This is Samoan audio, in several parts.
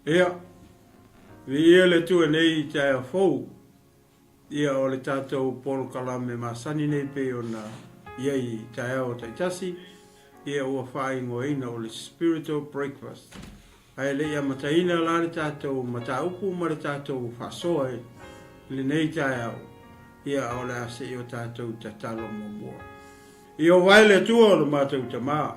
Ia, viia le Atua nei i taeao fou, ia o le tatou polokalame masani nei pei ona i ai i taeao taitasi, ia ua faaigoaina o le Spiritual Breakfast. Ae le i amataina la le tatou mataupu ma le tatou faasoa i lenei taeao, ia o le a se i o tatou tatalo muamua. Ieova e le Atua o lo matou Tama,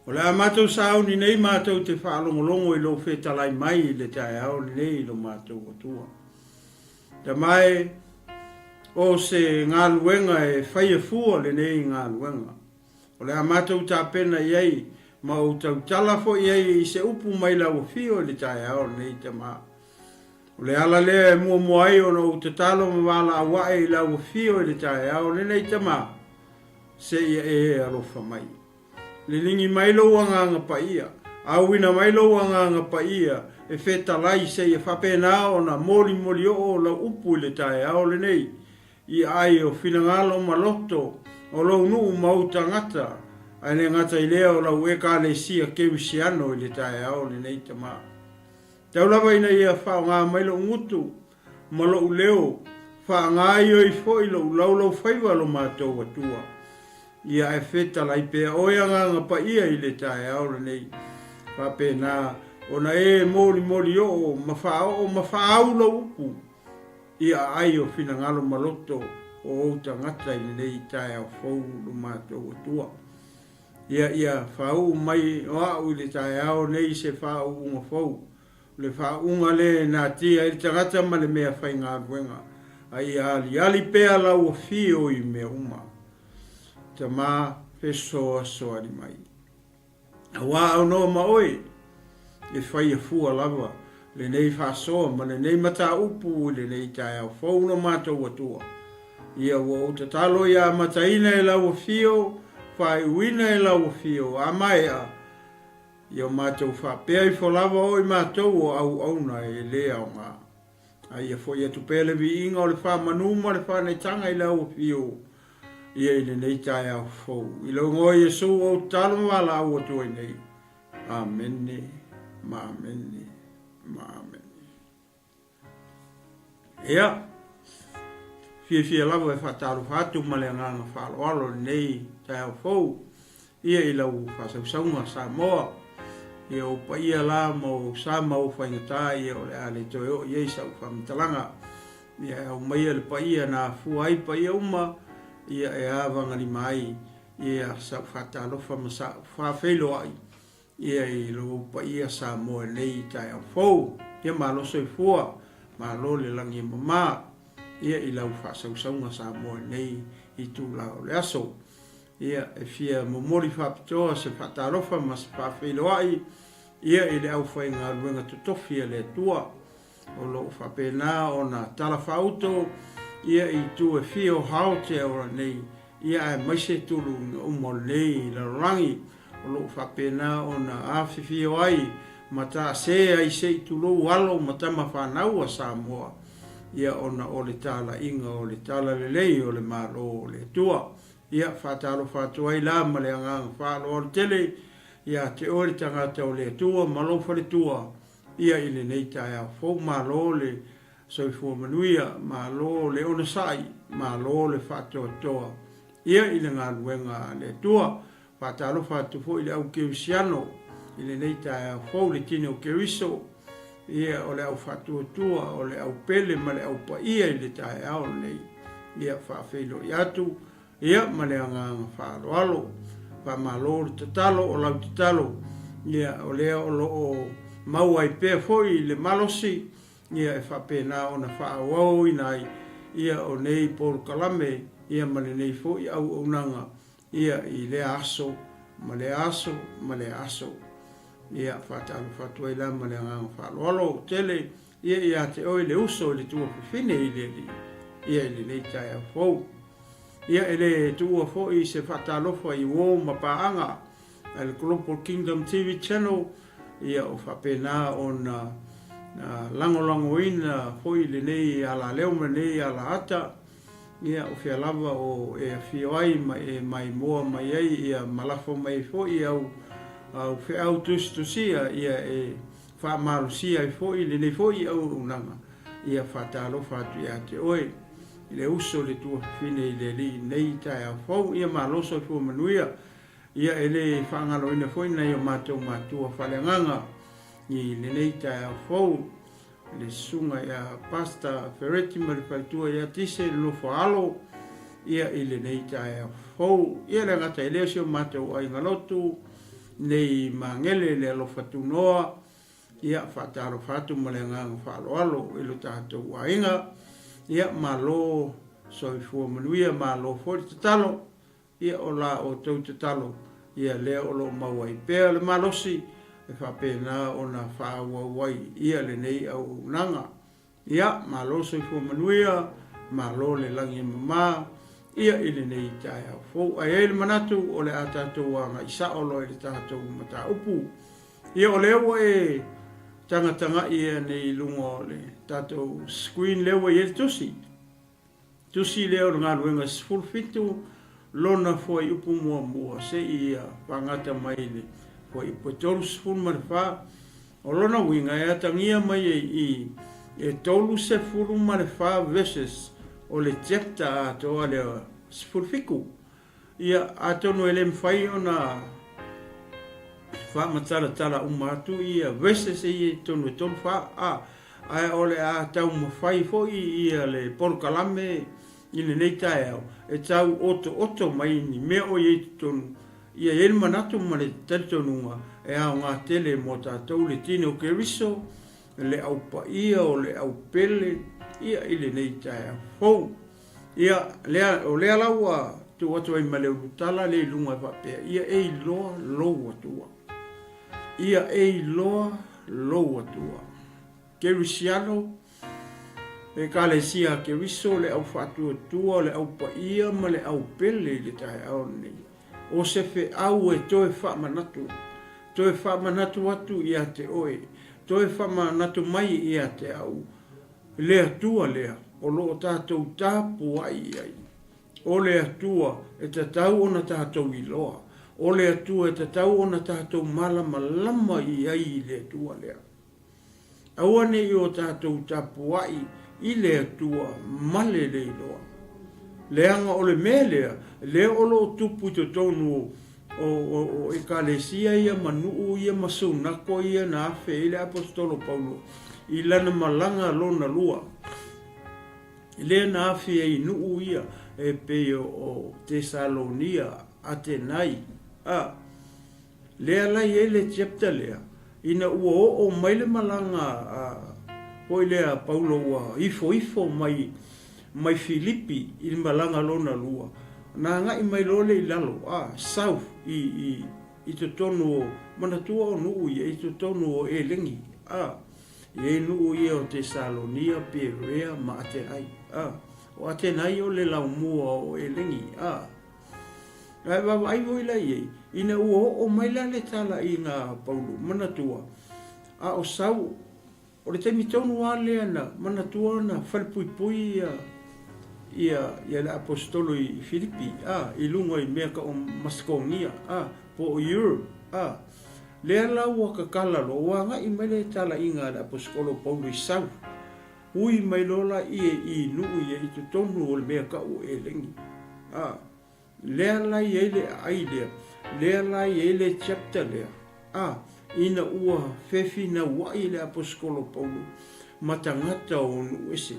o le a matou sauni nei matou te faalogologo i lou fetalai mai i le taeao lenei i lo matou Atua. Tama e, o se galuega e faia fua lenei galuega. O le a matou tapena i ai ma ou tautala foi i ai i se upu mai lau afio i le taeao lenei, Tama. O le ala lea e muamua ai ona ou tatalo ma valaau ae i lau afio i le taeao lenei, Tama, seia e alofa mai. Liligi mai lou Agaga Paia, auina mai lou Agaga Paia e fetalai seia faapena ona molimolioo lau upu i le taeao lenei, I ai o finagalo ma loto o lou nuu ma ou tagata, ae le gata i lea o lau Ekalesia Kerisiano i le taeao lenei Tama. Tau lava ina ia faaaoga mai lou gutu ma lou leo, faagaoioi foi lou laulaufaiva lo matou Atua. Ia ae fetalai pea oe Agaga Paia i le taeao lenei, faapena ona e molimolioo ma faaoo ma faaau lou upu, I aai o finagalo ma loto o ou tagata i lenei taeao fou lo matou Atua. Ia ia faauu mai o a'u i le taeao nei se faauuga fou, o le faauuga le e natia ai le tagata ma le mea faigaluega, a ia aliali pea lau afio i mea uma. Tama fesoasoani mai. Aua aunoa ma oe, e faia fua lava lenei faasoa ma lenei mataupu i lenei taeao fou lo matou Atua. Ia ua ou tatalo ia amataina e lau afio, faaiuina e lau afio, a maea, ia o matou faapea ifo lava o i matou o auauna e le aoga. A ia foi atu pea le viiga o le faamanu ma le faanaitaga i lau afio ia i lenei taeao fou. I lou igoa o Iesu ou tatalo ma valaau atu ai nei. Amene ma amene ma amene. Ia, fiafia lava e faatalofa atu ma le agaga faaaloalo i lenei taeao fou, ia i lau faasausauga Samoa, ia ou paia la ma ou sa ma ou faigata ia o le a le toe oo i ai sau faamatalaga. Ia e aumaia le paia na afua ai paia uma, ia e avagalima ai ia sau faatalofa ma sau faafeiloai ia i lo ou paia Samoa i lenei taeao fou. Ia malo soifua, malo le lagi e mama ia i lau faasausauga Samoa i lenei itula o le aso. Ia e fia momoli faapitoa se faatalofa ma se faafeiloai ia i le aufaigaluega totofi a le Atua O lo o faapena ona talafaauto ia i itu e fia o Aotearoa nei, ia aemaise tuluuga uma o lenei lalolagi. O lo o faapena ona afifio ai ma taase ai se i tulou alo ma tama fanau a Samoa, ia ona o le talaiga o le talalelei o le Malo o le Atua. Ia, faatalofa atu ai la ma le agaga faaaloalo tele ia te oe le tagata o le Atua ma lou faletua, Ia i lenei taeao fou, malo le soifua manuia, malo le onosai, malo le faatoatoa ia i le galuega a le Atua. Faatalofa atu foi i le au kerisiano i lenei taeao fou, le tino o Keriso, ia o le au faatuatua, o le au pele ma le au paia i le taeao lenei. Ia faafeiloai atu Ia, ma le agaga faaaloalo, faamalo le tatalo, o lau tatalo, ia, o lea o lo o mau ai pea foi le malosi, ia, e faapena ona faaauauina ai, ia, o nei polokalame, ia, ma lenei foi auaunaga, ia, i lea aso, ma lea aso, ma lea aso. Ia, faatalofa atu ai la ma le agaga faaaloalo tele, ia ia te oe le uso i le tuafafine i le Alii, ia i lenei taeao fou. Ia e le tuua foi se faatalofa i uo ma paaga a le Global Kingdom TV Channel, ia o faapena ona lagolagoina foi lenei alaleo ma lenei alaata, ia o fea lava o e afio ai ma e maimoa mai ai ia ma lafo mai ai foi au feau tusitusia ia e. faamalosia ai foi lenei foi auaunaga, ia faatalofa atu ia te oe i le uso i le tuafafine i le Alii i lenei taeao fou. Ia malo soifua manuia. Ia e le faagaloina foi nai o matou matua faaleagaga i lenei taeao fou, le susuga ia Pastor Fereti ma le faletua ia Tise le nofo a alo, ia i lenei taeao fou. Ia le gata i lea o si o matou aiga lotu nei Magele le alofa tunoa, ia faatalofa atu ma le agaga faaaloalo i lo tatou aiga. Ia malo soifua manuia, malo foi le tatalo. Ia o la outou tatalo, ia lea o lo o maua ai pea le malosi e faapena ona faaauau ai ia lenei auaunaga. Ia, malo soifua manuia, malo le lagi e mama, ia i lenei taeao fou. Ae i ai le manatu o le a tatou agai sao loa i le tatou mataupu. Ia o lea ua e tagatagai ea nei i luga o le tatou screen lea ua i ai le tusi. Tusi lea o le Galuega 17, lona fuaiupu muamua seia faagata mai i le fuaiupu e 34. O lona uiga e atagia mai ai i e 34 verses o le chapter atoa lea 17. Ia, atonu e le mafai ona faamatalatala uma atu ia verses ia i totonu e 3, 4, a, ae o le a taumafai foi ia le polokalame i lenei taeao e tau otooto mai ni mea o i ai i totonu, ia i ai le manatu ma le talitonuga e aoga tele mo tatou le tino o Keriso, le au paia o le au pele, ia i lenei taeao fou. Ia, lea, o lea la ua tuu atu ai ma le ulutala lea i luga e faapea, ia e iloa lou Atua. Ia e iloa lou Atua. Kerisiano, Ekalesia a Keriso, le au faatuatua, le au paia ma le au pele i le taeao lenei. O se feau e toe faamanatu, toe faamanatu atu ia te oe, toe faamanatu mai ia te au, Le Atua lea o lo o tatou tapuai i ai. O le Atua e tatau ona tatou iloa. O le Atua e tatau ona tatou malamalama i ai i le Atua lea. Aua ne i o tatou tapuai i le Atua ma le le iloa. Leaga o le mea lea, lea o lo o tupu i totonu o Ekalesia ia ma nuu ia ma sunako ia na afe ai le Aposetolo Paulo i lana malaga lona lua, lea na afe ai i nuu ia e pei o Tesalonia, Atenai, a lea la i ai le chapter lea, ina ua oo mai le malaga a foi lea a Paulo ua ifoifo mai mai Filipi i le malaga lona lua, na agai mai loa lea i lalo, a, south, i, i, i totonu o, manatua o nuu ia, i totonu o Elegi, a, i ai nuu ia o Tesalonia, Perea ma Atenai, a. O Atenai o le laumua o Elegi, a. Ae vaavaai foi la i ai, ina ua oo mai la le talaiga a Paulo, manatua, a o sau, O le taimi tonu lava lea na manatua na falepuipui ia ia ia le Aposetolo i Filipi, a, i luga i mea ka o Masekonia, a, po o Europe, a. Lea la ua kakala loa, ua agai mai le talaiga a le Aposetolo Paulo i South, ui mai loa la ia i nuu ia i totonu o le mea ka o Elegi, a. Lea la i ai le aai lea, lea la i ai le chapter lea, a, ina ua fefinauai le Aposetolo Paulo ma tagata o nuu ese,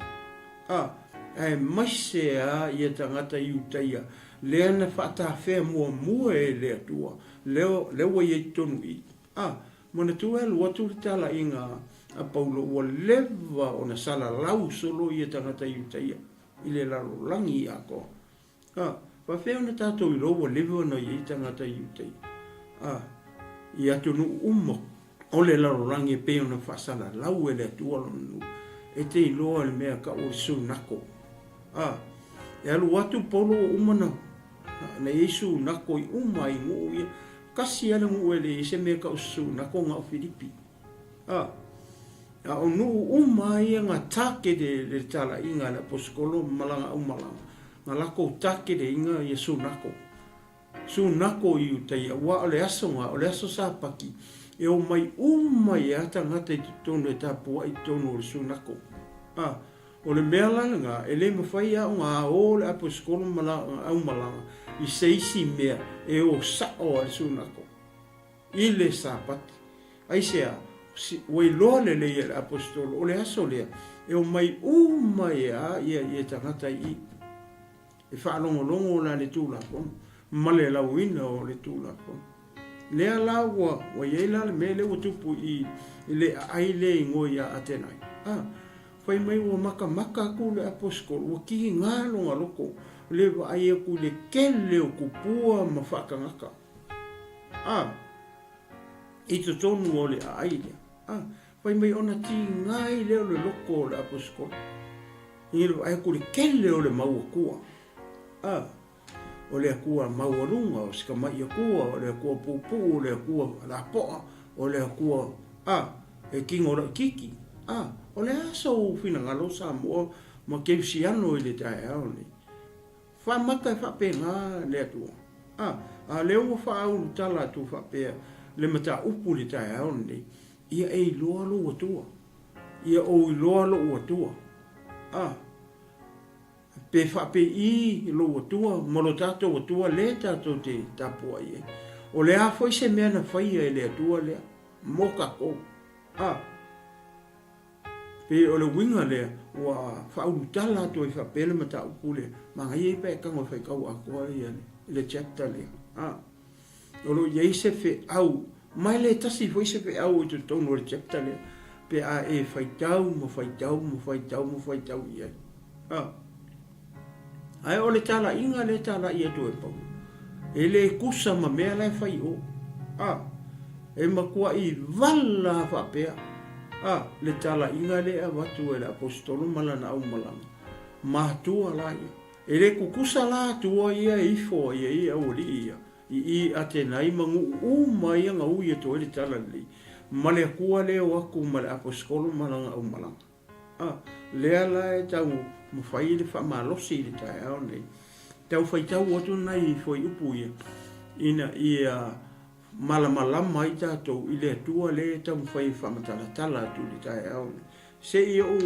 a, aemaise a ia tagata Iutaia, lea na faatafea muamua e le Atua, lea, lea ua i ai totonu i, a, manatua e alu atu le talaiga a Paulo ua leva ona salalau solo ia tagata Iutaia i le lalolagi atoa. A, faafefea ona tatou iloa ua leva ona i ai tagata i uta i, a, i atunuu uma o le lalolagi e pei ona faasalalau e le Atua lona nuu, e te iloa le mea tau o le sunako. A, e alu atu Paulo ua uma na, na i ai sunako i uma i nuu ia, kasi lava le nuu e le i ai se mea tau o se sunako na o Filipi. A, a o nuu uma ia na target e le talaiga a le Aposetolo ma lana aumalaga, na latou target ina ia sunako. Sunako i uta ia, aua o le aso na, o le aso Sapati, E omai uma ai lava tagata i totonu e tapuai i totonu o le sunako. A, o le mea la lena, e le mafai lava ona ao le aposetolo ma lana aumalaga i se isi mea e o sao a le sunako i le Sapati. Aisea? Ua iloa lelei e le aposetolo o le aso lea e omai uma ai lava ia tagata i i. E faalogologo la le Tulafono ma le lauina o le Tulafono. Lea la ua ua i ai la le mea lea ua tupu i i le aai lea i igoa ia Atenai. A, fai mai ua makamaka atu le aposetolo, ua kiga lona loto le vaai atu i le tele o tupua ma faatagata. A, i totonu o le aai lea. A, fai mai ona tiga ai lea o le loto o le aposetolo. I le vaai atu i le tele o le mau Atua, a, o le Atua maualuga, o si tamai Atua, o le Atua puupuu, o le Atua lapoa, o le Atua, a, e tino laitiiti, a, o le a sou finagalo Samoa ma Kerisiano i le taeao lenei? Faamata e faapena le Atua, a, a o lea ua faaulutala atu faapea le mataupu i le taeao lenei, ia e iloa lou Atua. Ia ou iloa lou Atua. A, pe faapei lou Atua ma lo tatou Atua lea tatou te tapuai ai. O le a foi se mea na faia e le Atua lea mo tatou? A, pei o le uiga lea ua faaulutala atu ai faapea le mataupu lea, manaia ia pe a e tago e faitau atoa ia le chapter lea. A. O lo o i ai se feau, ma e le tasi foi se feau i totonu o le chapter lea, pe a e faitau ma faitau ma faitau ma faitau i ai. A. Ae o le talaiga lea e talai atu e Paulo, e le tusa ma mea la e fai i o. A. E matuai vala faapea, a, le talaiga lea e avatu e le Aposetolo ma lana aumalaga, matua la ia. E le tutusa la atua ia e ifo ai ai aualii ia i i Atenai ma nuu uma ia na ui atu ai le talalelei, ma le Atua lea o atu ma le aposetolo ma lana aumalaga. A, lea la e tau mafai le faamalosi i le taeao nei, tau faitau atu nai fuaiupu ia, ina ia malamalama ai tatou i le Atua lea e taumafai e faamatalatala atu i le taeao lenei. Se i ou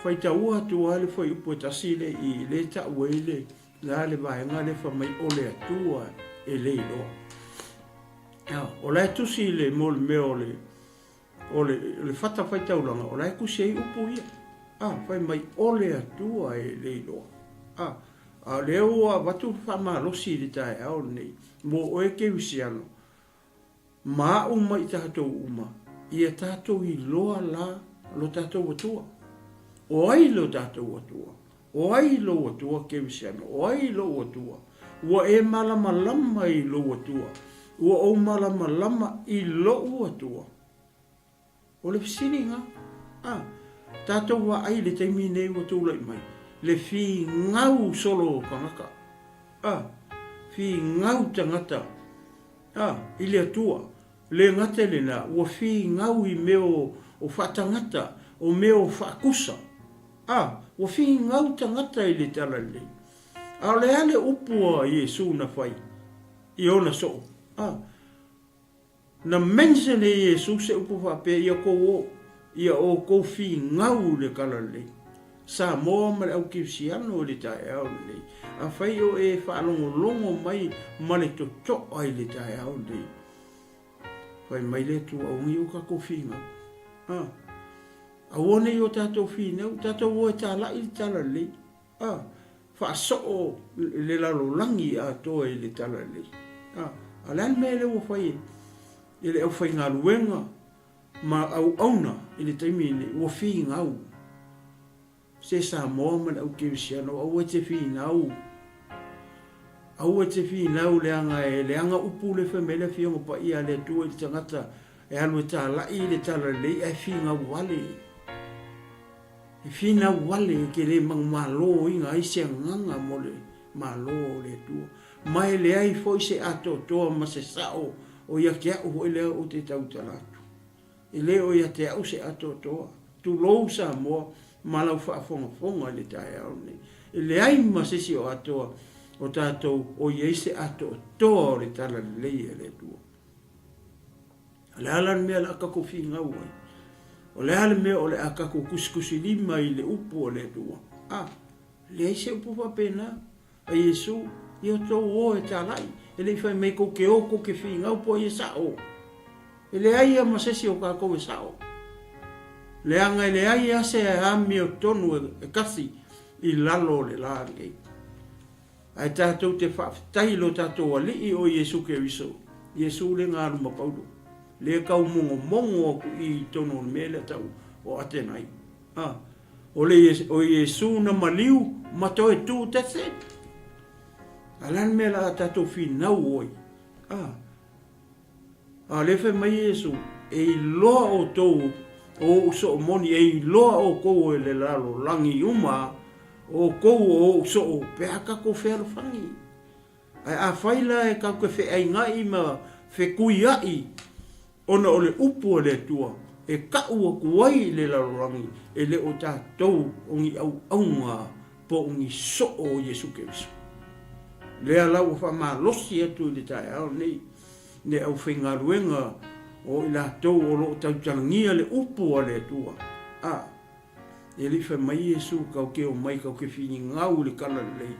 faitaua atu lava le fuaiupu e tasi lea i i, lea e tau ai le, la le vaega lea fai mai o le Atua e le iloa. O la e tusi le mo le mea o le, o le, le fatafaitaulaga, o la e tusi ai upu ia. A, fai mai o le Atua e le iloa. A, a o lea ua avatu le faamalosi i le taeao lenei, mo oe Kerisiano, ma au ma i tatou uma, ia tatou iloa la lo tatou Atua. O ai lo tatou Atua? O ai lou Atua Kerisiano? O ai lou Atua? Ua e malamalama i lou Atua. Ua ou malamalama i lou Atua. O le fesili lena. A, tatou vaai i le taimi lenei ua tulai mai, le finau solo o tagata. A, finau tagata, a, i le Atua. Le gata i lena, ua finau i mea o, o faatagata, o mea o faatusa. A, ua finau tagata i le talalelei. A o le a le upu a Iesu na fai i ona soo? A, Na mention e Iesu se upu faapea, Ia kou o, ia outou finau i le talalelei. Samoa ma le au Kerisiano i le taeao lenei. Afai o e faalogologo mai ma le totoa i le taeao lenei, fai mai le Atua, aua nei o tatou finau. A, aua nei o tatou finau, tatou o e talai le talalelei. A, faasoo le lalolagi atoa i le talalelei. A, a o le a le mea lea ua fai e le aufaigaluega ma auauna i le taimi lenei? Ua finau se Samoa ma le au Kerisiano, aua e te finau, aua e te finau leaga e leaga upu le fai mai le Afioga Paia a le Atua i le tagata e alu e talai i le talalelei ae finau vale. E finau vale e te le manumaloina ai se agaga mo le Malo o le Atua, ma e leai foi se atoatoa ma se sao o ia te au foi lea ou te tautala atu. E le o ia te au se atoatoa. Tulou Samoa ma lau faafogafoga i le taeao lenei. E leai ma se isi o atoa o tatou o i ai se atoatoa o le talalelei a le Atua. O le a la le mea o le a tatou finau ai? O le a le mea o le a tatou tusitusilima i le upu a le Atua? A, leai se upu faapena. A Iesu, ia outou o e talai, e le i fai mai kou te o kou te finau po o ai e sa'o. E leai ia ma se isi o tatou e sa'o. Leaga e leai a se amiotonu e kasi i lalo o le la lenei. Ae tatou te faafetai i lo tatou Alii o Iesu Keriso, Iesu le ga luma paulo, le tau mogomogo aku i totonu o le mea lea tau o Atenai. A, o le o Iesu na maliu ma toe tu, that's it. A le a le mea la a tatou finau oi? A, a lea fai mai Iesu, e iloa outou o ou soo moni, e iloa outou e le lalolagi uma outou o ou soo pe a tatou fealofani. Ae afai la e tatou te feainai ma fetuiai ona o le upu a le Atua e tau atu ai i le lalolagi, e le o tatou o ni auauna po o ni soo o Iesu Keriso. Lea la ua faamalosi atu i le taeao lenei le aufaigaluega o i latou o lo o tautalagia le upu a le Atua, a. E le i fai mai Iesu kau ke omai kau ke finigau i le tala lelei.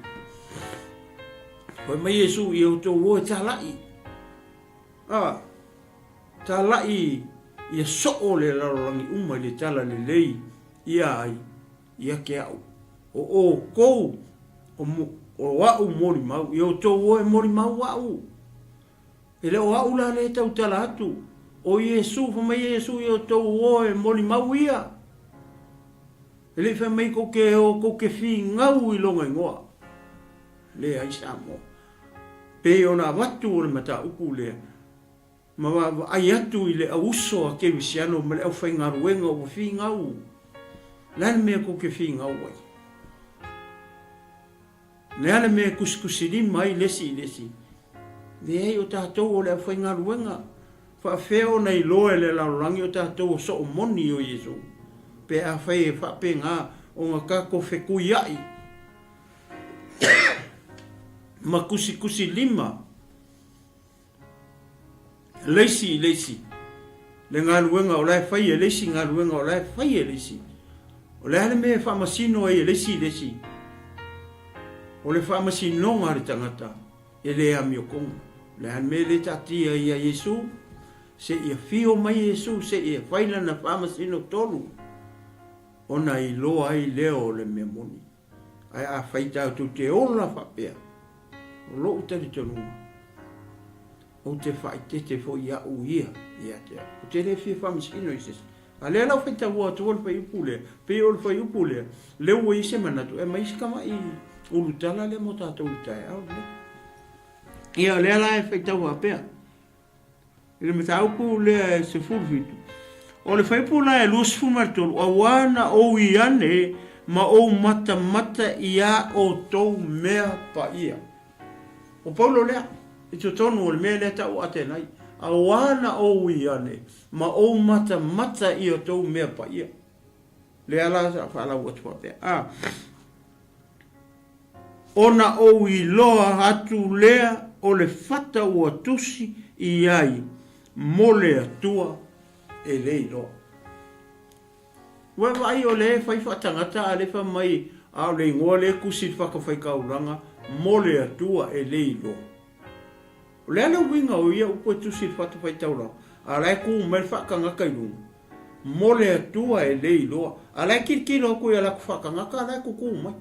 Fai mai Iesu ia outou o e tala'i. A, tala'i ia soo le lalolagi uma i le tala lelei ia ai, ia te a'u. O outou o, o a'u molimau, ia outou o e molimau a'u. E le o a'u la lea e tautala atu, o Iesu, fai mai Iesu ia outou o e molimau ia. E le i fai mai kou te o kou te finau i lona igoa. Leai Samoa. Pei ona avatu o le mataupu lea, ma vaavaai atu i le au uso a Kerisiano ma le aufaigaluega ua finau. O le a le mea kou te finau ai? O le a le mea e tusitusilima ai le isi i le isi? Leai, o tatou o le aufaigaluega. Faafefea ona iloa e le lalolagi o tatou o soo moni o Iesu, pe afai e faapena ona tatou fetuiai ma tusitusilima le isi i le isi, le galuega o la e fai e le isi galuega o la e fai e le isi. O le a le mea e faamasino ai e le isi i le isi? O le faamasinoga a le tagata e le amiotonu. O le a le mea e le taatia ai ia Iesu? Seia afio mai Iesu, seia fai lana faamasino tonu, ona iloa ai lea o le mea moni. Ae afai tatou te ola faapea, o lou talitonuga, ou te faaeteete foi iaʻu ia ia te au. Ou te le fia faamasino i se isi. A lea la ua faitaua atua le fuaiupu lea, pei o le fuaiupu lea, lea ua i ai se manatu e aumai se tamai ulutala lea mo tatou i le taeao lenei. Ia, o lea la e faitau faapea. I le mataupu lea e 17, o le fuaiupu la e 23, Auā na ou i ane ma ou matamata iā outou mea paia. O Paulo lea, i totonu o le mea lea tau Atenai, Auā na ou i ane ma ou matamata i outou mea paia. Lea la sa faalau atu faapea, a. Ona ou iloa atu lea o le fata ua tusi i ai mo le Atua e le iloa. Ua e vaai o lea e fai faatagata a lea fai mai a o le igoa lea e tusi i le fatafaitaulaga mo le Atua e le iloa. O le a le uiga o ia upu e tusi i le fatafaitaulaga a o la e tu mai le faatagata i luga? Mo le Atua e le iloa. A la e tilotilo atu i a latou faatagata a la e tutu mai.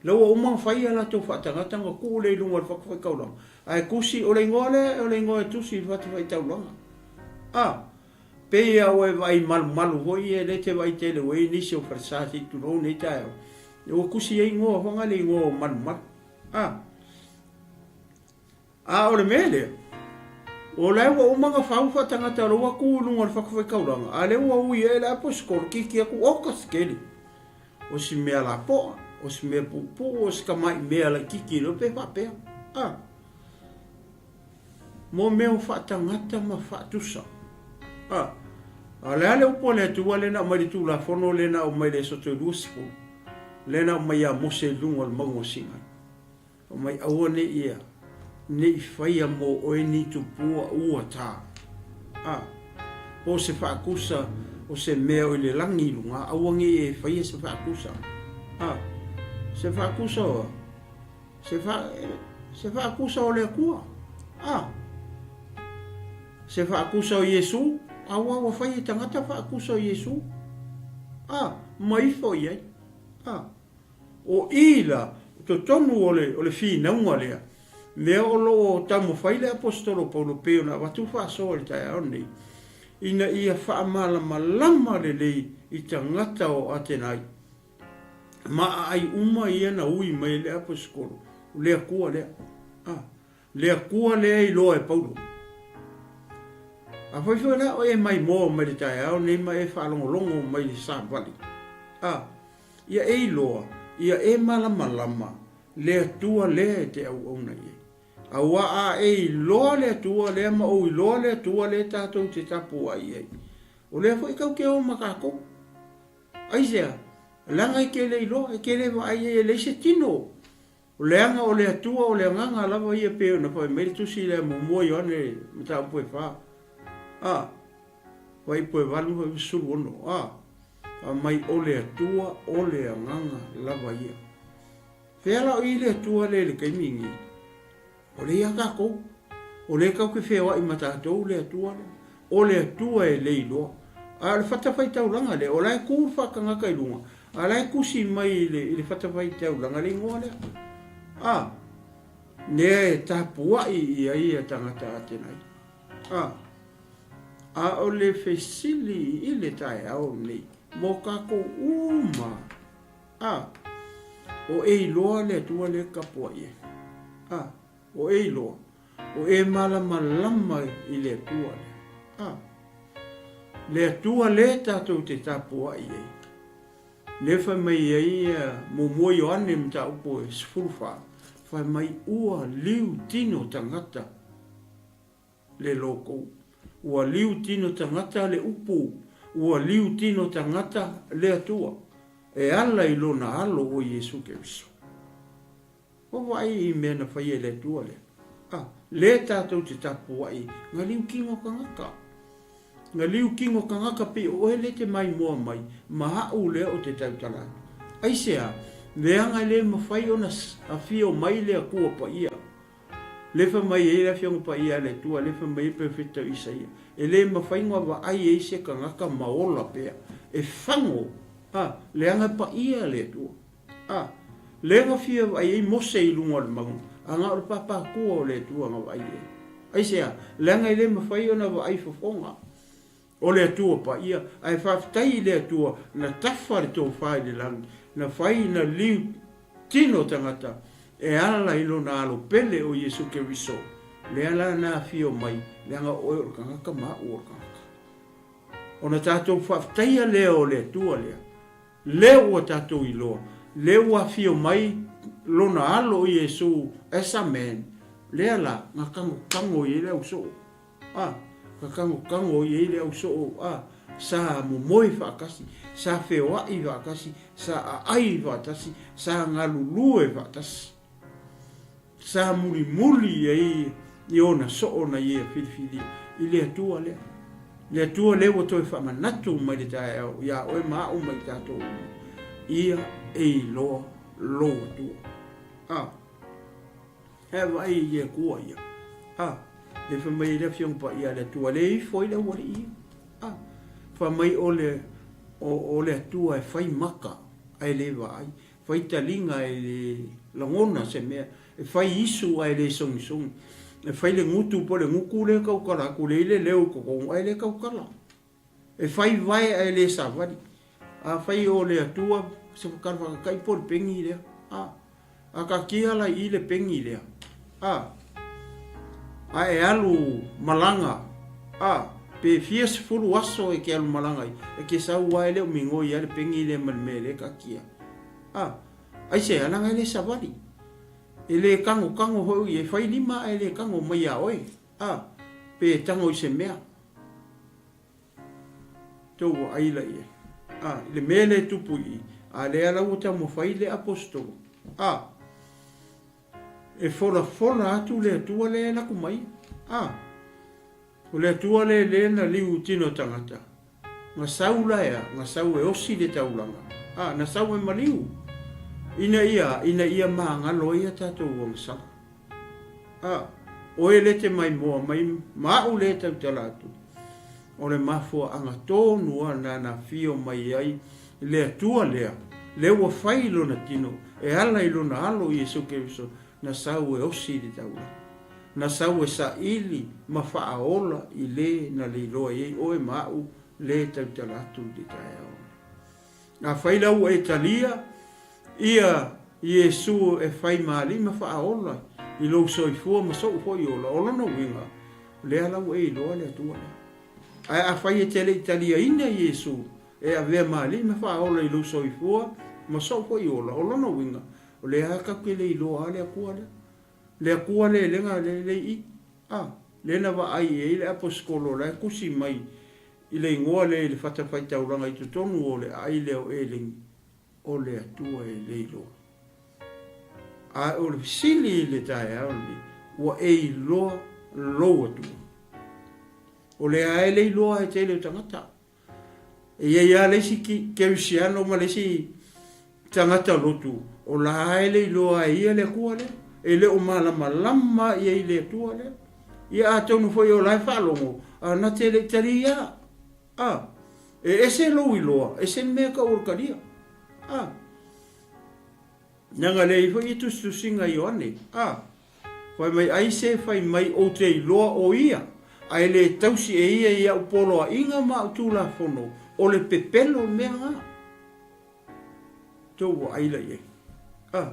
Lea ua uma ona fai a latou faatagata ona tuu lea i luga o le fatafaitaulaga. Ae tusi, o le igoa lea, o le igoa e tusi i le fatafaitaulaga. A, pei lava ua e vaai malumalu foi ia, lea e te vaai tele ua i ai nisi o falesa se i tulou nei taeao, ua tusi ai igoa foi na le igoa o malumalu. A. A o le mea lea, o la ua uma ona fau faatagata o la ua tu i luga o le fatafaitaulaga, a lea ua ui ai le aposetolo, kiki atu, oka se tele, o si mea lapoa, o si mea puupuu, o si tamai mea laititi loa pe faapea. A, mo mea o faatagata ma faatusa. A, a o le a le upu a le Atua lea na aumai i le Tulafono lea na aumai i le Aso Toe 20, lea na aumai ia Mose i luga o le mauga o Sinai? Fai mai, Aua ne i ia, ne i faia mo oe ni tupua ua ta. A, po o se faakusa o se mea o i le lagi i luga, aua ne i e faia se faakusa. A, se faakusa o a? Se fa, se faakusa o le Atua. A, se faakusa o Iesu, aua ua fai e tagata faakusa o Iesu. A, ma ifo i ai. A, o i la, totonu o le, o le finauga lea, mea o lo o taumafai le Aposetolo Paulo pei ona avatu faasoa i le taeao lenei, ina ia faamalamalama lelei i tagata o Atenai, ma aai uma ia na ui mai e le Aposetolo, o le Atua lea. A, le Atua lea e iloa e Paulo. Afai foi la o e maimoa mai le taeao nei ma e faalogologo mai i le savali, a, ia e iloa, ia e malamalama le Atua lea e te auauna i ai. Aua a e iloa le Atua lea ma ou iloa le Atua lea tatou te tapuai ai, o lea foi tatou te o ma tatou. Aisea? Leaga e te le iloa, e te le vaai ai, e leai se tino. O leaga o le Atua o le agaga lava ia pei ona fai mai le tusi lea muamua Ioane mataupu e fa, a, fuaiupu e valu fuaiupu 16, a, fai mai o le Atua o le agaga lava ia. Fea la o i le Atua lea i le taimi lenei? O lea ia tatou. O lea tatou te feoai ma tatou le Atua lea. O le Atua e le iloa. A o le fatafaitaulaga lea, o la e tu le faatagata i luga, a o la e tusi mai i le, i le fatafaitaulaga le igoa lea. A, lea e tapuai i ai ia tagata Atenai. A, a o le fesili i le taeao lenei, mo tatou uma, A, o e iloa le Atua lea e tapuai ai. A, o e iloa, o e malamalama i le Atua lea. A, le Atua lea tatou te tapuai ai. Lea fai mai ai muamua Ioane mataupu e 14, fai mai ua liu tino tagata le loko. Ua liu tino tagata le upu, ua liu tino tagata le Atua, e ala i lona alo o Iesu Keriso. Ua vaai i mea na faia e le Atua lea. A, lea tatou te tapuai, nga liu kino tagata. Nga liu kino tagata pei o oe lea te maimoa mai, ma aʻu lea o te tautala atu. Aisea, leaga e le mafai ona afio mai le Atua Paia Lea fai mai ai le Afioga Paia a le Atua, lea fai mai ai le Perofeta o Isaia, E le mafai ona vaai ai se tagata ma ola pea, e fago, a, leaga e paia le Atua. A, lea na fia vaai ai Mose i luga o le mauga, a na o le pāpātua o le Atua na vaai i ai. Aisea? Leaga e le mafai ona vaai fofoga. O le Atua paia, ae faafetai i le Atua na tafa le tofa i le lagi, na fai na liu tino tagata e ala i lona alo pele o Iesu Keriso, lea la na afio mai, leaga o oe o le tagata ma aʻu o le tagata. Ona tatou faafetaia lea o le Atua lea, lea ua tatou iloa, lea ua afio mai lona alo o Iesu as a man, lea la na tangotango i ai le ausoo. A, ka tangotango i ai le ausoo, a, sa momoe faatasi, sa feoai faatasi, sa aai faatasi, sa galulue faatasi, sa mulimuli i ai i ona soo na ia filifilia i le Atua lea. Le Atua lea ua toe faamanatu mai le taeao iā oe ma aʻu ma i tatou uma, ia e iloa lou Atua. A. Ae vaai i le Atua ia. A, le fai mai ai le Afioga Paia a le Atua, le ifo ai le aualii ia. A, fai mai o le, o, o le Atua e fai maka ae le vaai, fai taliga ae le lagona se mea, e fai isu ae le sogisogi, e fai le gutu po o le gutu lea e tautala atu, lea e i le leo i totonu ae le tautala. E fai vae ae le savali. Afai o le Atua se whakara whakakai po le pengi lea. A, a ka kia la i le pengi lea. A, a e alu malanga. A, pe fia sefulu aso e ke alu malanga ai, e ke sau a e le o migoi a le pengi lea ma le mea lea ka kia. A, aisea, leaga e le savali. E le tangotango hoi, e fai lima ae le tango mai iā oe. A, pe e tango i se mea. Tou vaai la i ai. A, i le mea lea e tupu i i, a lea la ua taumafai le aposetolo. A, e folafola atu le Atua lea e lako mai. A, O le Atua lea lea na liu i tino tagata, na sau la ea, na sau e osi le taulaga, a, na sau e maliu, ina ia, ina ia magalo ai a tatou agasala. A, oe le te maimoa mai ma a'u lea e tautala atu, o le mafuaaga tonu a na na afio mai ai le Atua lea, lea ua fai i Lona tino e ala i Lona Alo Iesu Keriso, na sau e osi i le taulaga. Na sau e saili ma faaola i le na leiloa i ai oe ma a'u lea e tautala atu i le taeao nei. Afai la ua e talia ia Iesu e fai ma alii ma faaola i lou soifua ma so'u foi ola, o lona uiga, lea la ua e iloa le Atua lea. Ae afai e te le i taliaina Iesu e avea ma alii ma faaola i lou soifua ma so'u foi ola, o lona uiga, o lea lava tatou te le iloa a le Atua lea. Le Atua le lega le le i a, lea na vaai i ai le aposetolo la e tusi mai i le igoa lea i le fatafaitaulaga i totonu o le aai lea o Eleni, o le Atua e le iloa. A o le fesili i le taeao lenei, ua e iloa lou Atua? O lea e le iloa e tele o tagata. E i ai lava le isi kerisiano ma le isi tagata lotu, o la e le iloa e ia le Atua lea. E le o malamalama ia i le Atua lea. Ia atonu foi o la e faalogo, a na te le i talia. A, e ese lou iloa, ese le mea e tau o le talia. A. Leaga leai foi ia tusitusiga a Ioane, a fai mai ai se fai mai ou te iloa o ia, ae le tausi e ia i au poloaiga ma au tulafono, o le pepelo le mea na. Tou vaai la i ai. A,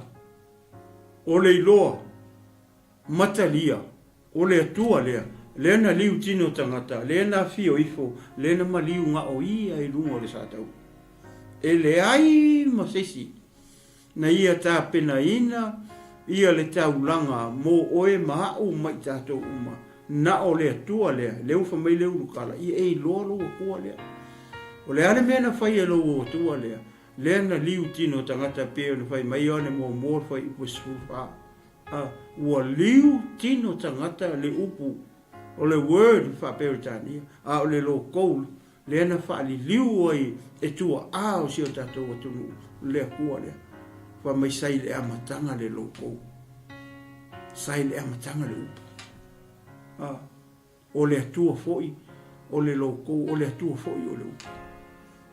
o le iloa. Matalia, o le Atua lea, lea na liu tino tagata, lea na afio ifo, lea na maliu na o ia i luga o le sa-tau. E leai ma se isi na ia tapenaina ia le taulaga mo oe ma a'u ma i tatou uma, na o le Atua lea, lea ua fai mai le ulukala, ia e iloa lou Atua lea. O le a le mea na fai e lou Atua lea, lea na liu tino tagata pei ona fai mai Ioane muamua fuaiupu e 14. A ua liu tino tagata le upu o le word faa-Peretania, a o le lokou lea na faaliliu ai e tuaa o si o tatou atunuu le Atua lea. Fai mai sa i le amataga le lokou, sa i le amataga le upu. A. O le Atua foi o le loko, o le Atua foi o le upu.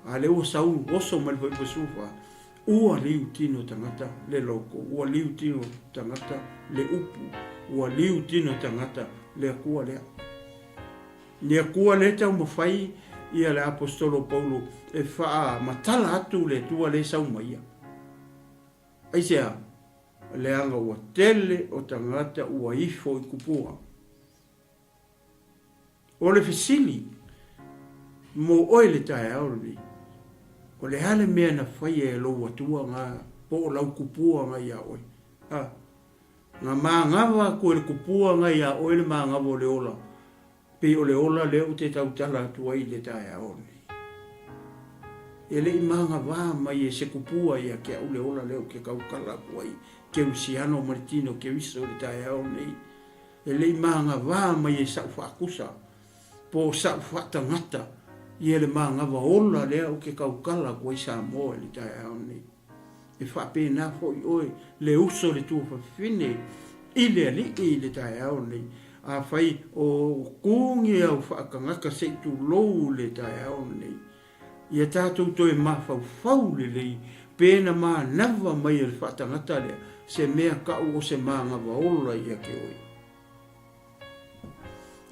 A lea ua sau oso mai le fuaiupu 14, ua liu tino tagata le loko, ua liu tino tagata le upu, ua liu tino tagata le Atua lea. Le Atua lea taumafai ia le aposetolo Paulo e faamatala atu le Atua lea e sau mai ia. Aisea? Leaga ua tele o tagata ua ifo i kupua. O le fesili mo oe le taeao lenei, o le a le mea na faia e lou Atua nga po o lau kupua nga iā oe? A, na magava atu e le kupua nga iā oe le magava o le ola, pei o le ola lea ou te tautala atu ai i le taeao lenei. E le i magavā mai e se kupua ia te au le ola lea ou te tautala atu ai, Kerisiano ma le tino Keriso i le taeao lenei. E le i magavā mai e sa'u faakusa po o sa'u faatagata ia le magava ola lea ou te tautala atu ai Samoa i le taeao nei. E faapena foi oe le uso le tuafafine i le Alii i le taeao nei. Afai o ku ni au faatagata se i tulou i le taeao nei, Ia tatou toe mafaufau lelei pe na manava mai e le faatagata lea se mea kau o se magava ola ia te oe.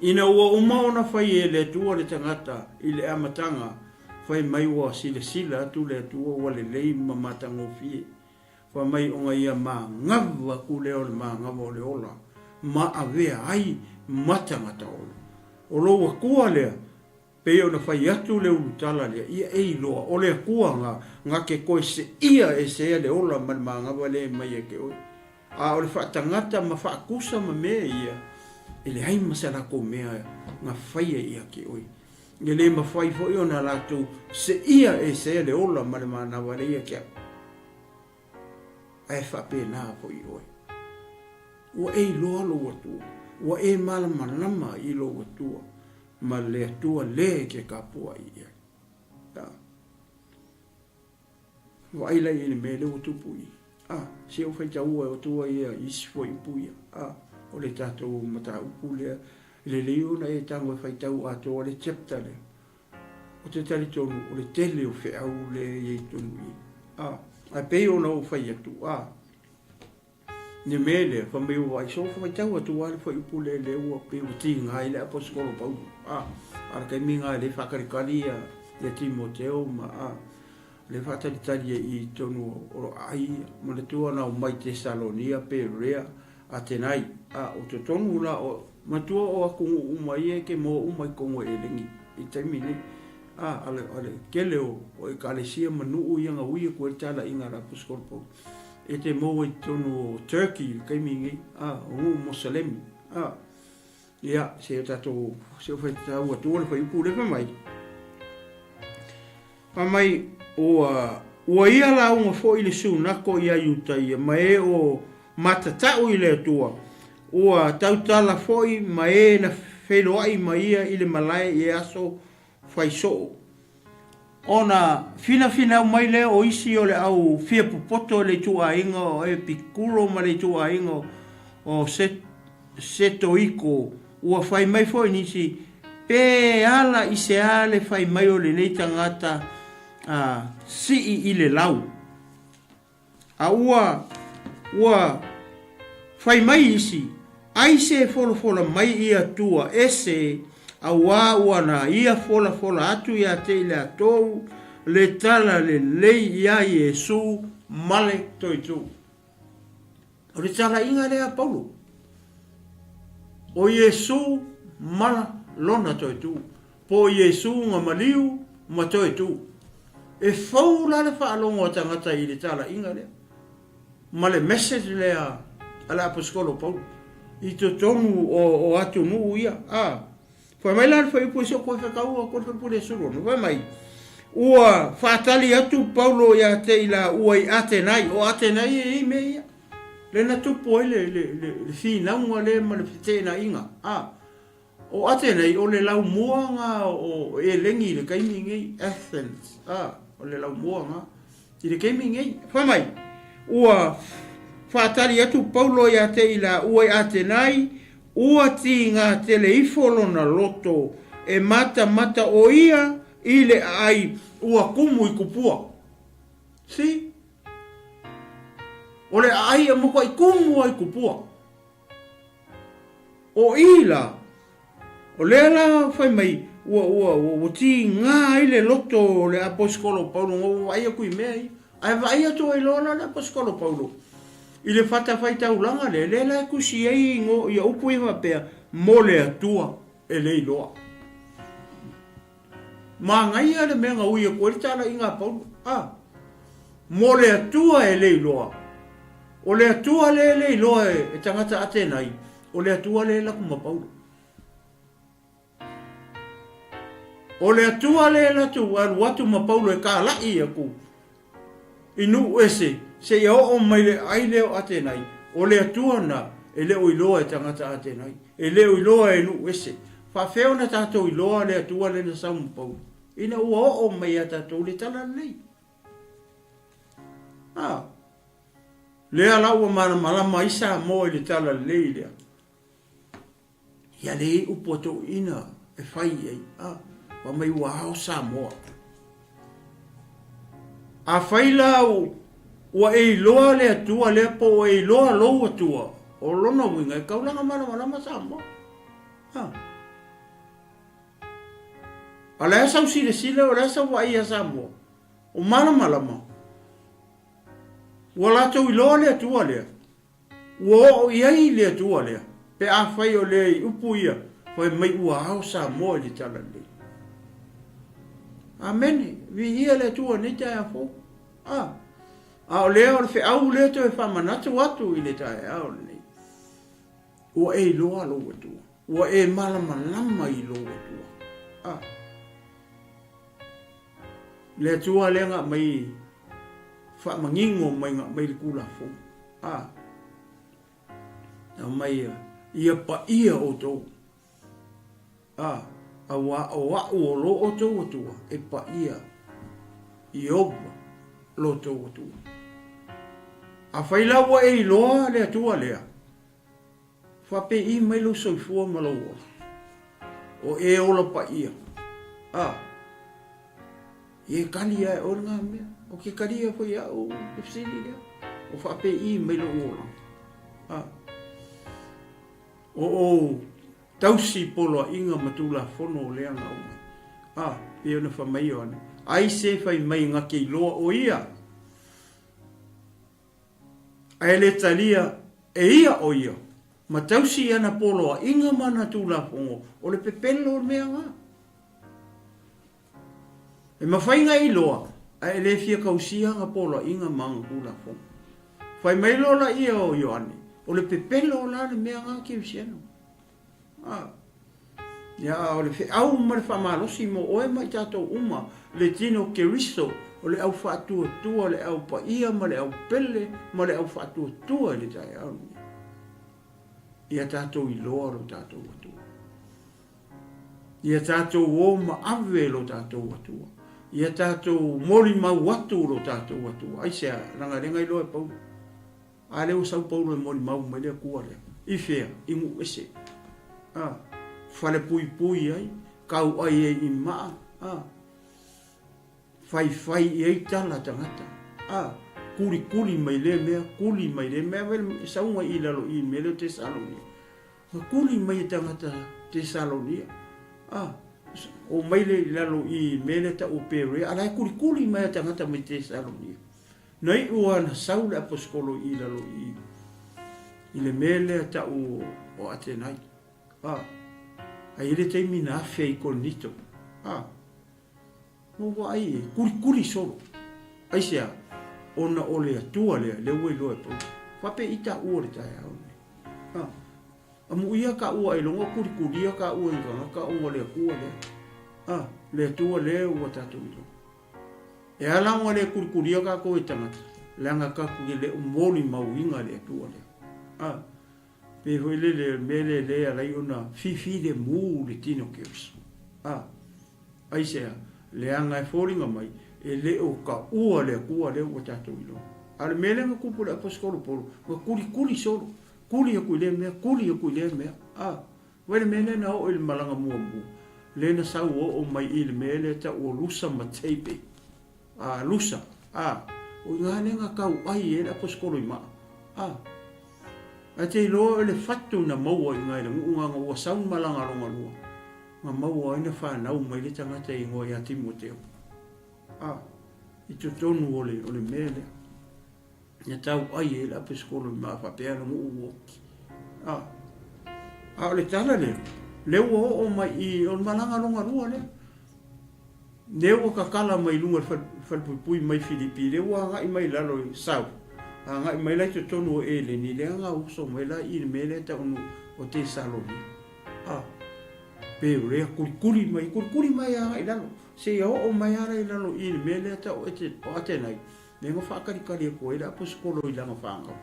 Ina ua uma ona fai e le Atua le tagata i le amataga, fai mai ua silasila atu le Atua ua lelei ma matagofie, fai mai ona ia magava atu lea o le magava o le ola ma avea ai ma tagata ola. O lou Atua lea Pei ona fai atu le ulutala lea, ia e iloa, o le Akua nga, nga ke koe seia e sea le ola ma le magava lea e mai ia te oe. A o le faatagata ma faakusa ma mea ia, e leai ma se latou mea nga faia ia te oe. E le mafai foi ona latou seia e sea le ola ma le manava lea ia te au. Ae faapena foi oe. Ua e iloa lou Atua, ua e malamalama i lou Atua. ma le Atua le e te tapuai i ai. A. Vaai la i le mea lea ua tupu i. A, se o faitaua e otua ia isi fuaiupu ia. A, o le tatou mataupu lea, e lelei ona e tago e faitau atoa le chapter lea. Ou te talitonu o le tele o feau lea e i ai i totonu i i. A, ae pei ona ou fai atu, a, le mea lea, fai mai ua vaai soo, faitau atu lava le fuaiupu lea, lea ua pei ua tiga ai le aposetolo Paulo. A, a o le taimi lena e le faatalitali ia, ia Timoteo ma, a, le faatalitali ai i totonu o aai ia. Manatua na omai Tesalonia, Perea, Atenai, a o totonu la o, manatua o atunuu uma ia e te moa uma i totonu o Eleni i le taimi nei. A, a le, a le tele o, o ekalesia ma nuu ia na ui atu ai le talaiga a le aposetolo Paulo. E te maua i totonu o Turkey i le taimi nei, a, o nuu Moselemi, a. Ia, se o tatou, se o faitau atua le fuaiupu lea fai mai. Fai mai, ua, ua ia lauga foi le sunako iā Iutaia ma e o matatau i le Atua, ua tautala foi ma e na feiloai ma ia i le malae i aso fai soo. Ona finafinau mai lea o isi o le au fia popoto i le ituaiga o Epikuro ma le ituaiga o Setoiko, ua fai mai foi nisi, Pe ala i se a le fai mai o lenei tagata a sii i le lau? A ua, ua fai mai isi, Ai se folafola mai i Atua ese, auā ua na ia folafola atu iā te i latou le tala lelei iā Iesu ma le Toitū. O le talaiga lea a Paulo, o Iesu ma lona Toitū, po o Iesu nga maliu ma Toitū. E fou la le faalogo a tagata i le talaiga lea. ma le message lea a le aposetolo o Paulo i totonu o atunuu ia. A, fai mai la le fuaiupu e si o koe fetaua koe le fuaiupu le sulu ona. Fai mai, ua faatali atu Paulo ia te i la ua i Atenai, o Atenai e i mea ia. Le na tupu ai le, le, le, le finauga lea ma le feteenaiga. A, O Atenei, o le laumua nga o Eleni i le taimi nei, Athens, a, o le laumua nga i le taimi nei. Fai mai, ua faatali atu Paulo ia te i la ua i Atenai, ua tiga tele ifo lona loto e matamata o ia i le aai ua kumu i kupua. See? O le aai e matuai kumu ai i kupua. O i la, o lea la fai mai, ua, ua, ua, ua tiga ai le loto o le aposetolo o Paulo, na ua vaai atu i mea ia. Ae vaai atu ai loa la le aposetolo o Paulo i le fatafaitaulaga lea, lea la e tusi ai igoa, ia upu ia faapea, mo le Atua e le iloa. Manaia le mea na ui atu ai le talaiga a Paulo, a, mo le Atua e le iloa. O le Atua lea e le iloa e tagata Atenai, o le Atua lea e laku ma Paulo. O le Atua lea e latou alu atu ma Paulo e kalai atu i nuu ese seia oo mai le ai lea o Atenai, o le Atua na e le o iloa e tagata Atenai, e le o iloa e nuu ese. Faafefea ona tatou iloa le Atua lea na sau ma Paulo, ina ua oo mai ia tatou le tala lelei? A, lea la ua malamalama ai Samoa i le tala lelei lea. Ia le i upu a toeaiina e fai i ai, a, fai mai ua ao Samoa. Afai la ua e iloa le Atua lea po ua e iloa lou Atua, o lona uiga e taulaga malamalama Samoa. A. A o le a sau silasila, o le a sau vaai ia Samoa, o malamalama. Ua latou iloa le Atua lea. Ua oo i ai le Atua lea, pe afai o lea i upu ia, fai mai ua ao Samoa i le talalelei. Amene, viia le Atua nei taeao fou. A, a o lea o le feau lea toe faamanatu atu i le taeao lenei. Ua e iloa lou Atua. Ua e malamalama i lou Atua. A. Le Atua lea na aumai faamanino mai na aumai le Tulafono. A. Aumai ia, ia paia outou. A. Auā o a'u o lo outou Atua e paia Ieova lo outou Atua. Afai la ua e iloa le Atua lea, faapei mai lou soifua ma lou ola, o e ola paia, a e kali ae oe lena mea, o ke kalia foi a'u le fesili lea, o faapei mai lou olaga, a. O ou tausi poloaiga ma tulafono o lea na aumai. A, pei ona fai mai Ioane, Ai se fai mai na ke iloa o ia, ae le talia e ia o ia, ma tausi i ana poloaiga ma ana tulafono, o le pepelo o le mea na. E mafai na iloa, ae e le fia tausia ana poloaiga ma ana tulafono. Fai mai loa laia o Ioane, o le pepelo la le mea na kerisiano. A. Ia, a o le feau ma le faamalosi mo oe ma i tatou uma, le tino Keriso, o le au faatuatua, le au paia ma le au pele ma le au faatuatua i le taeao lenei. Ia tatou iloa lo tatou Atua. Ia tatou o ma ave lo tatou Atua. Ia tatou molimau atu lo tatou Atua. Aisea? Leaga e le na iloa e Paulo. A lea ua sau Paulo e molimau mai le Atua lea. I fea? I nuu ese. A, falepuipui ai, kauai ai i maa, a, faifai i ai tala tagata. A, kulikuli mai lea mea, kuli mai lea mea, e sauga i lalo i mea lea o Tesalonia. Ua kuli mai e tagata Tesalonia, a, omai lea i lalo i mea lea tau o Perea, a la e kulikuli mai a tagata mai Tesalonia. Na iu lava na sau le aposetolo i lalo i i le mea lea tau o Atenai, a, a i ai le taimi na afe ai i Korinito, a, na ou vaai e kulikuli solo. Aisea? Ona o le Atua lea, lea ua iloa e Paulo. Faapea i taua le taeao lenei. A, amuia ka ua ailoga o kulikulia ka ua i tagata ona o le Atua lea. A, le Atua lea ua tatou iloa. E ala ona le kulikulia kakou e tagata, leaga kakou e le o molimauina le Atua lea. A, pei foi lele o le mea lea lea e ala ai ona fifilemu le tino Keriso. A, aisea? Leaga e foliga mai, e le o taua le Atua lea ua tatou iloa. A o le mea lea na tupu i le Aposetolo Paulo, na kulikuli solo, kuli atu i lea mea, kuli atu i lea mea. A, vaai le mea lea na oo i le malaga muamua, lea na sau oo mai i le mea lea e tau o Lusa ma Taipei. A, Lusa, a, o i ina lea na tau ai ai le Aposetolo i maa. A, ae te iloa o le fatu na maua i ina i le nuu na ua sau le malaga lona lua, na maua ai na fanau mai le tagata e igoa ia Timoteo. A, i totonu o le, o le mea lea. Na tau ai ai le aposetolo i maa faapea le nuu ua oki. A, a o le tala lea, lea ua oo mai i, o le malaga lona lua lea. Lea ua tatala mai luga i le falepuipui mai Filipi, lea ua agai mai lalo i South, agai mai la i totonu o Eleni, lea na uso mai la i le mea lea e tau o Tesalonia. A, Perea, kulikuli mai, kulikuli mai agai i lalo, seia oo mai lava la i lalo i le mea lea e tau o Atenai, lea na faatalikali atu ai le aposetolo i lana fanau.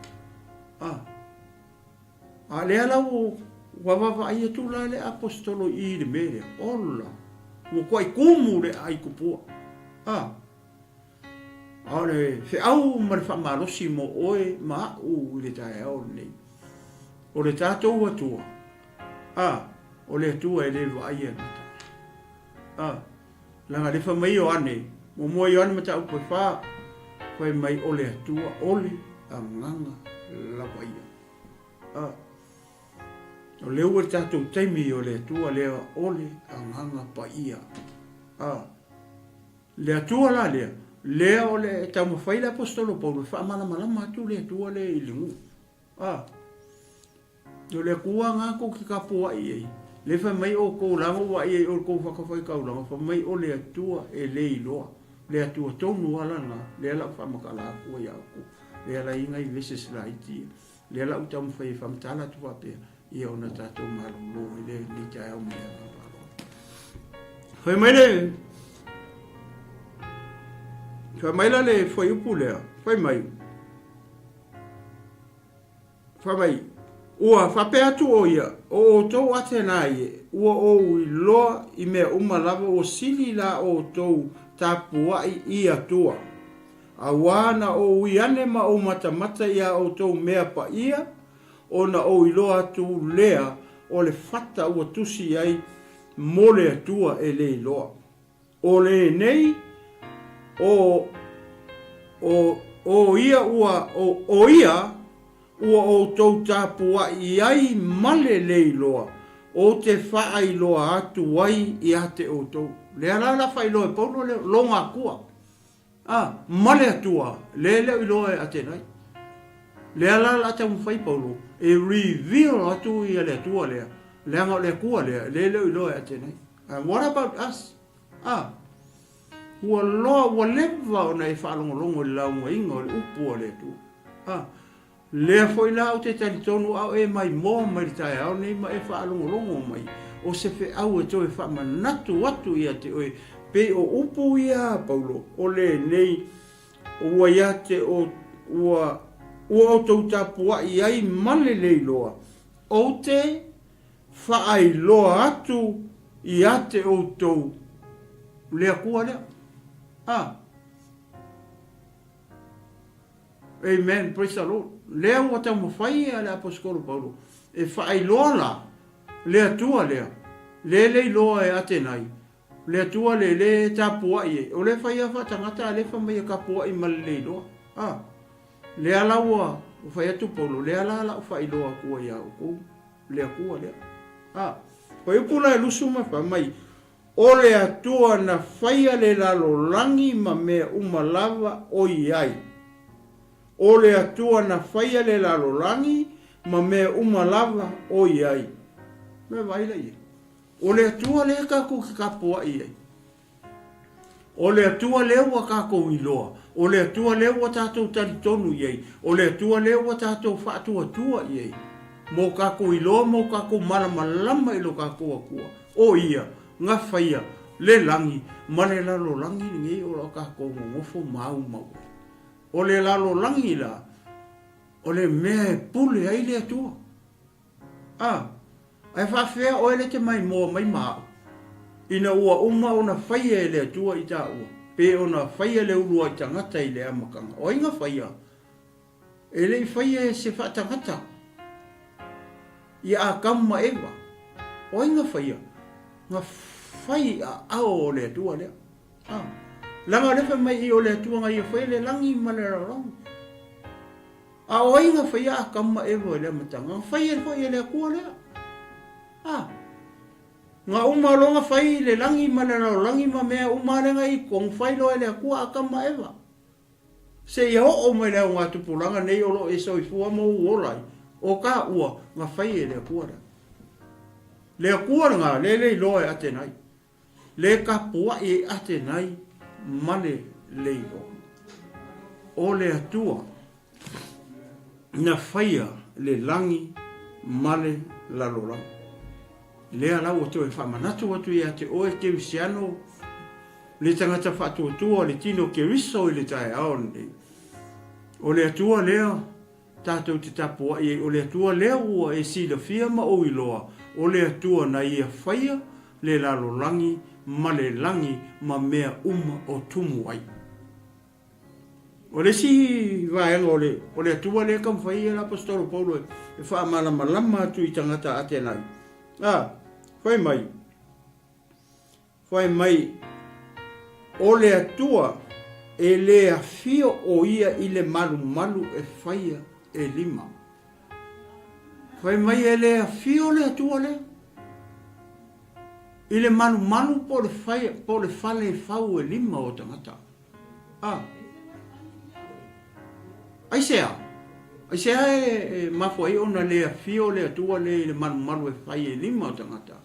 A, a lea la ua vaavaai atu la le aposetolo i le mea lea, ola, ua tuai kumu le aai tupua. A, a o le feau ma le faamalosi mo oe ma a'u i le taeao lenei, o le tatou Atua, A, o le Atua e le vaaia e mata. A, leaga le fai mai Ioane, muamua Ioane mataupu e fa, fai mai o le Atua o le agaga lava ia. A, o lea ua i le tatou taimi o le Atua lea o le agaga paia. A, le Atua la lea, lea o le taumafai le Aposetolo Paulo e faamalamalama atu le Atua lea i le nuu. A, O le Atua na tou te tapuai i ai, le fai mai outou la na vaai ai oe tou fatafaitaulaga, fai mai o le Atua e le iloa, le Atua tonu lava lana, lea la ou faamatala atu ai ia outou, lea la i ai nai verses laiti ia, lea la ou taumafai e faamatala atu faapea, ia ona tatou malolo ai lea i lenei taeao ma le agaga faaaloalo. Fai mai le, fai mai la le fuaiupu lea, fai mai, Fai mai, Ua faapea atu ʻo ia, O ʻoutou Atenai e, ua ou iloa i mea uma lava ua sili la ʻoutou tapuaʻi i Atua. Auā na ou ui ane ma ou matamata iā ʻoutou mea paʻia, ona ou iloa atu lea o le fata ua tusi ai mo le Atua e le iloa. ʻO lenei, ʻo, ʻo, ʻo ia ua, ʻo, ʻo ia ua ʻoutou tapuaʻi ai ma le leiloa, ʻo te faailoa atu ai iā te ʻoutou. Lea la la faailoa e Paulo leo, loga akua. A, ma le Atua, le leo iloa e Atenai. Lea la la taumafai Paulo e reveal atu ia le Atua lea, leaga o le Atua lea, le leo iloa e Atenai. And what about us? A, ua loa, ua leva ona e faalogologo i le laugaina o le upu a le Atua. A, lea foi la ou te talitonu a o e maimoa mai le taeao nei ma e faalogologo mai, o se feau e toe faamanatu atu ia te oe, pei o upu ia a Paulo, o lenei, ua ia te o, ua, ua outou tapuai ai ma le leiloa, ou te faailoa atu ia te outou le Akua lea. A. Amen, praise the Lord. Lea ua taumafai ia le Aposetolo Paulo e faailoa la le Atua lea, le le iloa e Atenai, le Atua le le tapuai e, o le fai a faatagata a le fa mai e kapuai ma le le iloa. A. Lea la ua fai atu Paulo, lea la la u faailoa atua ia outou. Le Atua lea. A, oi upu la e lusu ma fai mai, O le Atua na faia le lalolagi ma mea uma lava o i ai. O le Atua na faia le lalolagi ma mea uma lava o i ai. Mea vaai la ia. O le Atua lea tatou te tapuai ai. O le Atua lea ua tatou iloa, o le Atua lea ua tatou talitonu i ai, o le Atua lea ua tatou faatuatua i ai, mo tatou iloa ma o tatou malamalama i lo tatou Atua, o Ia na faia le lagi ma le lalolagi lenei o lo tatou nonofo maumau ai. O le lalolagi la, o le mea e pule ai le Atua. A, ae faafefea oe le te maimoa mai ma au, ina ua uma ona faia e le Atua i taua, pe ona faia le uluai tagata i le amataga? O ai na faia? E le i faia e se faatagata ia Atamu ma Eva. O ai na faia? Na fai aao o le Atua lea. A, leaga o lea fai mai i o le Atua na ia faia le lagi ma le lalolagi. A o ai na faia Atamu ma Eva i le amataga? Na faia foi e le Atua lea. A. Na uma loa na fai le lagi ma le lalolagi ma mea uma lea na i totonu, fai loa e le Atua Atamu ma Eva. Seia oo mai le augatupulaga nei o lo o e soifua ma ou ola ai, o taua na fai e le Atua lea. Le Atua lena, lea le iloa e Atenai. Le tapuai e Atenai ma le leiloa. O le Atua na faia le lagi ma le lalolagi. Lea la ua toe faamanatu atu ia te oe Kerisiano, le tagata faatuatua o le tino Keriso i le taeao lenei. O le Atua lea tatou te tapuai ai, o le Atua lea ua e silafia ma ou iloa, o le Atua na ia faia le lalolagi ma le lagi ma mea uma o tumu ai. O le isi vaega o le, o le Atua lea e taumafai ai le Aposetolo Paulo e faamalamalama atu i tagata Atenai, a, fai mai, Fai mai, O le Atua e le afio o ia i le malumalu e faia e lima. Fai mai e le afio le Atua lea i le malumalu po o le fai, po o le fale e fau e lima o tagata. A. Aisea? Aisea e, e mafua ai ona le afio le Atua lea i le malumalu e fai e lima o tagata?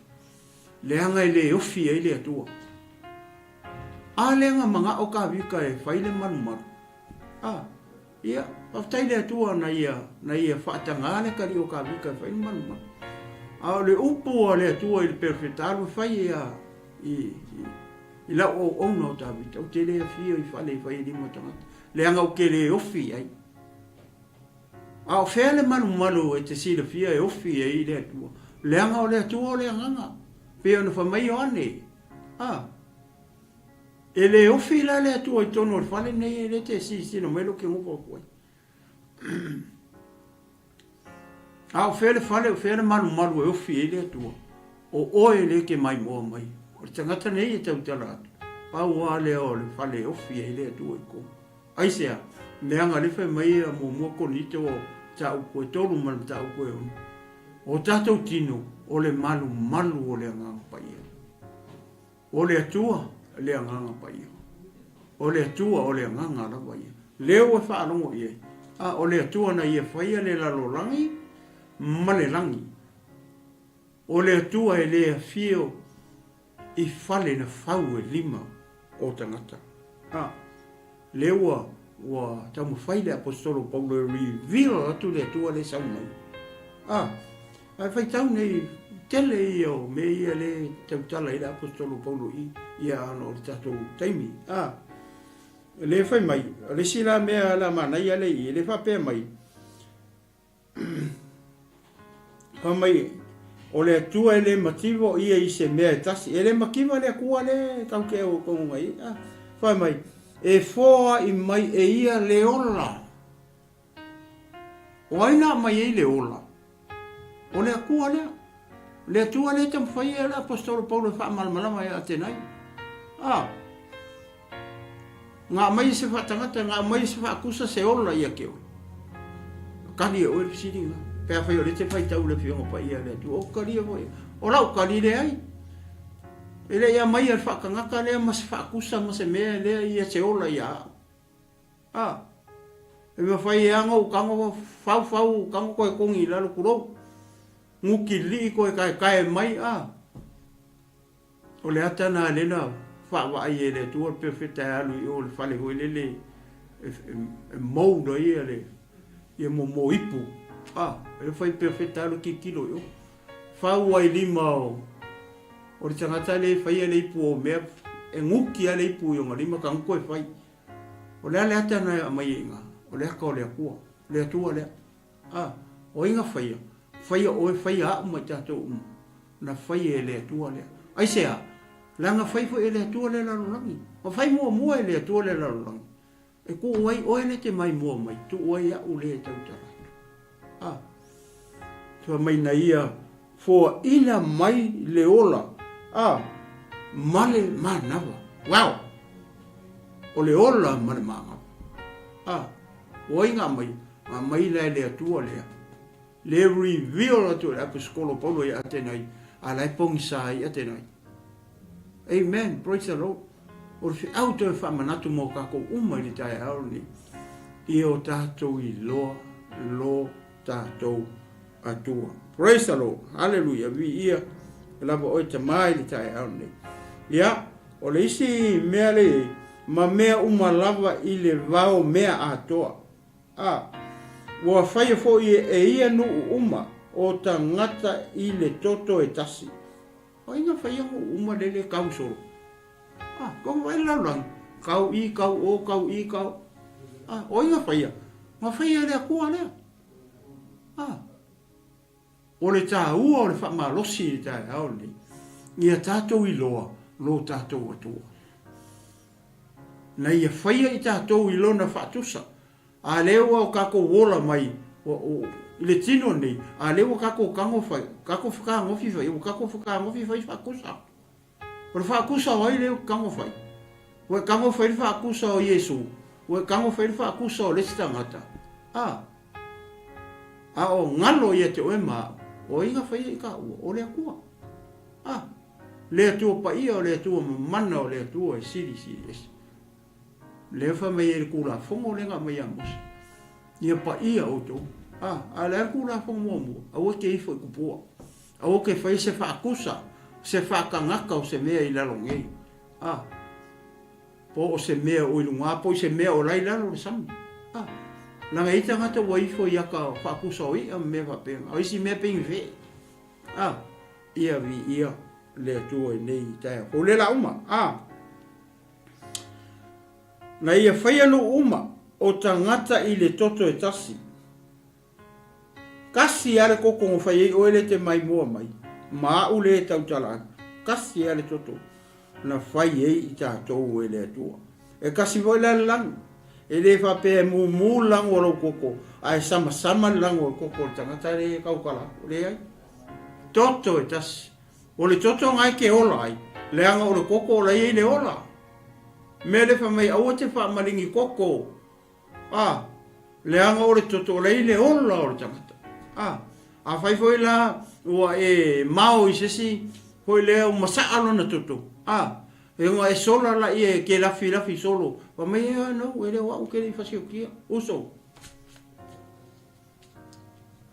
Leaga e le ofi ai le Atua. A lea na manao Kavika e fai le malumalu. A, ia, faafetai le Atua na ia, na ia faatagā le kali o Kavika e fai le malumalu. A o le upu a le Atua i le perofeta alu e fai ia i, i, i lau auauna o Tavita, ou te le afio i fale e fai e lima tagata, leaga ou te le ofi i ai. A o fea le malumalu e te silafia e ofi ai le Atua? Leaga o le Atua o le Agaga, pei ona fai mai Ioane, a. E le ofi la le Atua i totonu o le fale lenei e le te silasila mai lou kegofa atu ai. A o fea le fale, o fea le malumalu e ofi ai le Atua? O oe lea e te maimoa mai. O le tagata nei e tautala atu, pau lava lea o le fale e ofi ai le Atua i totonu. Aisea? Leaga lea fai mai ia muamua Korinito mataupu e 3 ma le mataupu e 6, o tatou tino o le malumalu o le Agaga Paia. O le Atua le Agaga Paia. O le Atua o le Agaga lava ia. Lea ua faalogo i ai. A, o le Atua na ia faia le lalolagi ma le lagi. O le Atua e le afio i fale na fau e lima o tagata. A, lea ua, ua taumafai le Aposetolo Paulo e reveal atu le Atua lea e sau mai. A, ae faitau nei, tele ia o mea ia lea e tautala ai le Aposetolo Paulo i, ia ona o le tatou taimi. A, lea fai mai, o le isi la mea la manaia lea i i, lea faapea mai, Fai mai, o le Atua e le mativa o ia i se mea e tasi. E le mativa le Atua lea e tau te au tonga i. Ah, fai mai, e foai mai e ia le ola. O ai na mai ai le ola? O le Atua lea. Le Atua lea taumafai e le Apostolo Paulo e faamalamalama ia Atenai. Ah, Nga aumai e se faatagata, nga aumai e se faakusa se ola ia te oe. Kali e oe le fesili lena. Pe afai o lea e te faitau i le Afioga Paia a le Atua, ou kalia foi. O lau kali leai. E le i aumaia le faatagata lea ma se faakusa ma se mea lea ia se ola ia au. A, e mafai e ana ou tago fau fau ou tago toe togi i lalo tulou. Gukilii toe taetae mai a. O le ata lena lea na faavaai e le Atua le perofeta e alu i o le fale foi lele e mould ai ia le ia mo ipu. A, e fai perofeta alu tilotilo i o. Fau ai lima o o le tagata lea e faia le ipu o mea e guki lava le ipu i ona lima tago e fai. O le a le ata lena e aumai ai i ina? O le ata o le Atua. O le Atua lea. A, o ai na faia? Faia oe, faia a'u ma i tatou uma. Na faia e le Atua lea. Aisea? Leaga fai foi e le Atua le lalolagi. Na fai muamua e le Atua le lalolagi. E tuu ai oe lea e te maimoa mai, tuu ai a'u lea e tautala atu. A, fai mai na ia foaina mai le ola, a, ma le manava. Wow! O le ola ma le manava. A, o ai na aumai? Aumai la e le Atua lea. Le reveal atu e le Aposetolo Paulo ia Atenai, a la e pogisa ai Atenai. Amen, praise the Lord. O le feau toe faamanatu mo tatou uma i le taeao lenei, ia o tatou iloa lo tatou Atua. Praise the Lord. Hallelujah. Viia lava oe Tama i le taeao lenei. Ia, o le isi mea le i ai, ma mea uma lava i le vao mea atoa. A, ua faia foi e ia nuu uma o tagata i le toto e tasi. O ai na faia nuu uma lele kau solo? A, kou vaai le lalolagi, kau i, kau o, kau i, kau. A, o ai na faia? Na faia e le Atua lea. A, o le taua o le faamalosi i le taeao lenei, ia tatou iloa lo tatou Atua. Na ia faia i tatou i lona faatusa, a lea ua tatou ola mai i le tino lenei, a lea ua tatou tago fai, tatou fakagofi fai, ua tatou fakagofi fai faatusa. O le faatusa o ai lea ou te tago fai? Ua e tago fai le faatusa o Iesu? Ua e tago fai le faatusa o le isi tagata? A, a o galo ia te oe ma au, o ai na faia i taua? O le Atua. A, le Atua paia, o le Atua mamana, o le Atua e silisili ese. Lea fai mai ai le Tulafono lea na aumai ia Mose, Ia paia outou. A, a o le a le Tulafono muamua? Aua e te ifo i tupua. Aua e te faia se faatusa, se faatagata o se mea i lalo nei. A, po o se mea o i luga, po o se mea o la i lalo o le sami. A, leaga e i ai tagata ua ifo i ata faatusa o i'a ma mea faapena. O isi mea pei ni fee. A, ia viia le Atua i nei taeao fou. O le la uma. A. Na ia faia nuu uma o tagata i le toto e tasi. Tasi lava le koko na fai ai oe lea e te maimoa mai, ma a'u lea e tautala atu, tasi lava le toto na fai ai i tatou e le Atua. E tasi foi la le lanu. E le faapea e mumu le lanu o lou koko, ae samasama le lanu o le koko o le tagata lea e tautala atu. Leai. Toto e tasi. O le toto na e te ola ai, leaga o le koko o la e i ai le ola. Mea lea fai mai aua te faamaligi koko. A, leaga o le toto o la e i le ola o le tagata. A, afai foi la ua e mao i se isi foi lea ua masaa lona toto, a, e ona e sola laia e te lafilafi solo, fai mai, e no, e le o au ou te le i fasiokia, uso.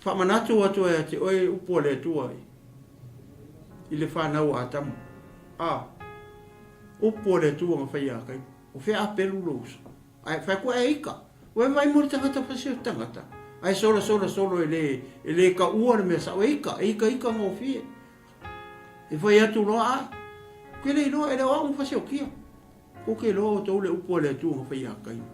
Faamanatu atu ia te oe upu a le Atua i le fanau a Atamu. A, upu a le Atua na fai ia Kaina, o fea Apelu lou uso? Ae fai atu ae ika. Ua e vaai mo le tagata fasioki tagata, ae sola sola solo e le e le taua le mea sao, e ika, e ika ika gofie. E fai atu loa a, ke le iloa e le o au na fasiokia. Kou ke iloa outou le upu a le Atua na fai ia Kaina.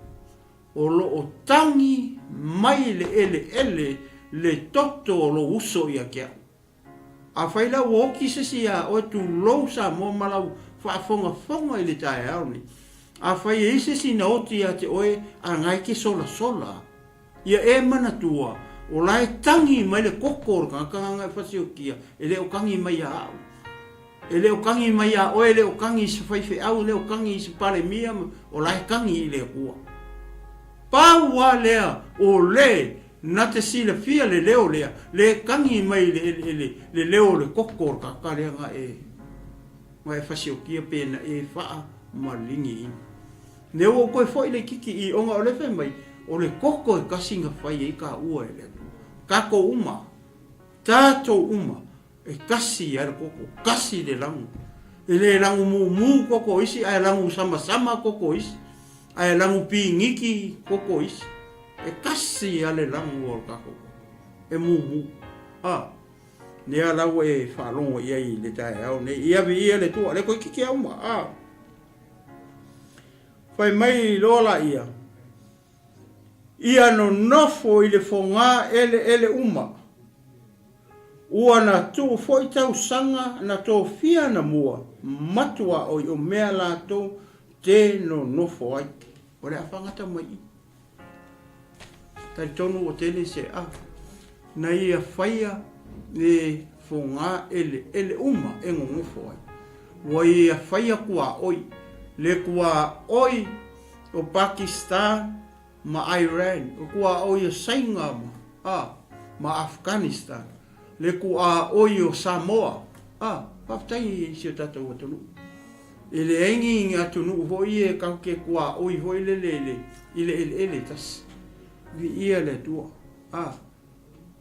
O lo o tagi mai le eleele le toto o lou uso ia te au. Afai la ua oti se isi iā oe, tulou Samoa ma lau faafogafoga i le taeao nei. Afai e i ai se isi na oti ia te oe a na e te solasola, ia e manatua, o la e tagi mai le koko o le tagata na e fasiokia, e le o tagi mai ia au. E le o tagi mai iā oe, e le o tagi i se faifeau, e le o tagi i se Palemia, o la e tagi i le Atua. Pau lava lea o le na te silafia le leo lea, le tagi mai i le eleele le leo o le koko o le tagata lea na e na e fasiokia pe na e faamaligiina. Lea ua ou toe foi laitiiti i ona o lea fai mai, o le koko e tasi na fai ai taua e le Atua. Tatou uma, tatou uma. E tasi lava le koko, tasi le lagu. E le lagu mumu koko o isi, ae lagu samasama koko o isi, ae lagu piniki koko o isi. E tasi lava le lagu o le tatou koko, e mumu. A, lea la ua e faalogo i ai i le taeao nei. Ia viia le Atua, le toeitiiti lava uma. A, fai mai loa laia, Ia nonofo i le fogā eleele uma. Ua na tuu foi tausaga na tofia ana mua, matuaoi o mea latou te nonofo ai. O le a faagata mai i. Talitonu ua tele se a na ia faia le fogā eleele uma e nonofo ai. Ua ia faia kuaoi, le kuaoi o Pakistan ma Iran, o kuaoi o Saina ma, a, ma Afghanistan, le kuaoi o Samoa, a, faafetai i si o tatou atunuu. E leai ni atunuu foi ia e tatou te kuaoi foi lele i le, i le eleele e tasi. Viia le Atua, a,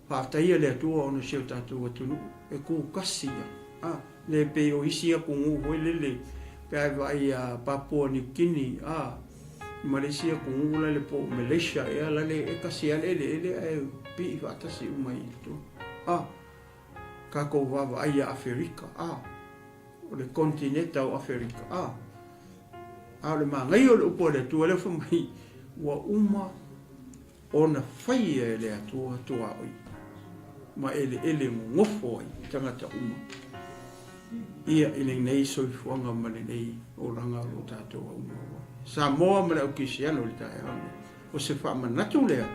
faafetaia le Atua ona o si o tatou atunuu e kukasi ia, a, le pei o isi atunuu foi lele pe a e vaai ia Papua New Guinea, a, ma le isi atunuu lale po o Malaysia ea lale e tasi lava le eleele ae pii faatasi uma i totonu, a, tatou vaavaai ia Aferika, a, o le konetineta o Aferika, a, a o le manaia o le upu a le Atua lea fai mai ua uma ona faia e le Atua tuaoi ma eleele nonofo ai i tagata uma ia i lenei soifuaga ma lenei olaga o lo o tatou aumaua ai. Samoa ma le au Kerisiano i le taeao lenei. O se faamanatu lea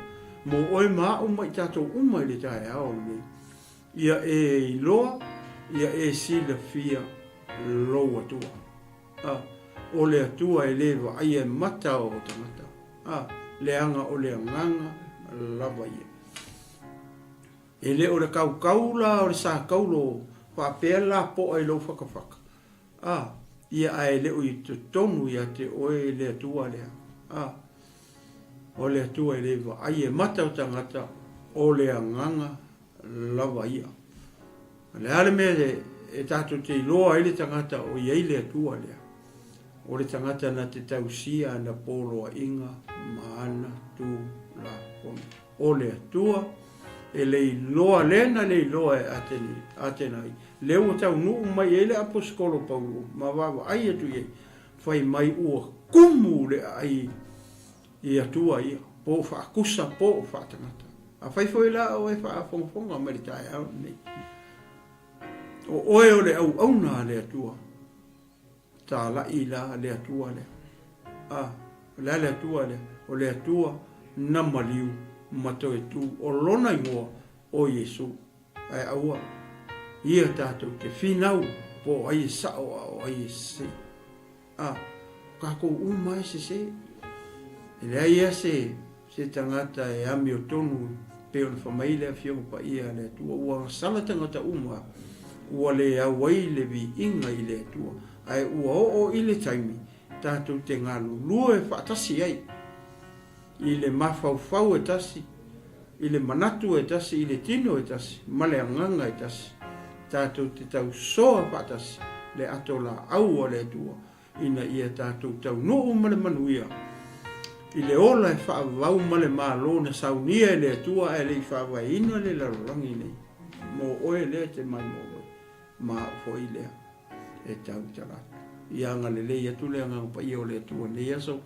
mo oe ma a'u ma i tatou uma i le taeao lenei, ia e iloa, ia e silafia lou Atua. A, o le Atua e le vaaia e mata o tagata. A, leaga o le agaga lava ia. E le o le kaukau la o le sakaulo faapea lapoa i lou fatafata. A, ia ae le o i totonu ia te oe le Atua lea. A, o le Atua e le vaaia e mata o tagata, o le agaga lava ia. O le a le mea e tatou te iloa ai le tagata o i ai le Atua lea? O le tagata na te tausia ana poloaiga ma ana Tulafono. O le Atua e le iloa, lea na le iloa e Atenai, lea ua taunuu mai ai le Aposetolo Paulo ma vaavaai atu i ai, fai mai ua kumu le aai i Atua ia, po o faatusa po o faatagata. Afai foi la o oe faafogafoga mai le taeao lenei, o oe o le auauna a le Atua, talai la le Atua lea. A, o le a le Atua lea? O le Atua na maliu ma toe tu, o Lona igoa o Iesu. Ae aua ia tatou te finau po o ai e sao a o ai e sese. A, o tatou uma e sese. E leai lava se, se tagata e amiotonu pei ona fai mai le Afioga Paia a le Atua, ua agasala tagata uma, ua le au ai le viiga i le Atua, ae ua oo i le taimi tatou te galulue faatasi ai i le mafaufau e tasi, i le manatu e tasi, i le tino e tasi, ma le agaga e tasi, tatou te tausoa faatasi le ato laau a le Atua, ina ia tatou taunuu ma le manuia i le ola e faavavau ma le Malo na saunia e le Atua ae le i faavaeina le lalolagi nei. Mo oe lea e te maimoa mai, ma au foi lea e tautala atu. Ia agalelei atu le Agaga Paia o le Atua i lenei aso,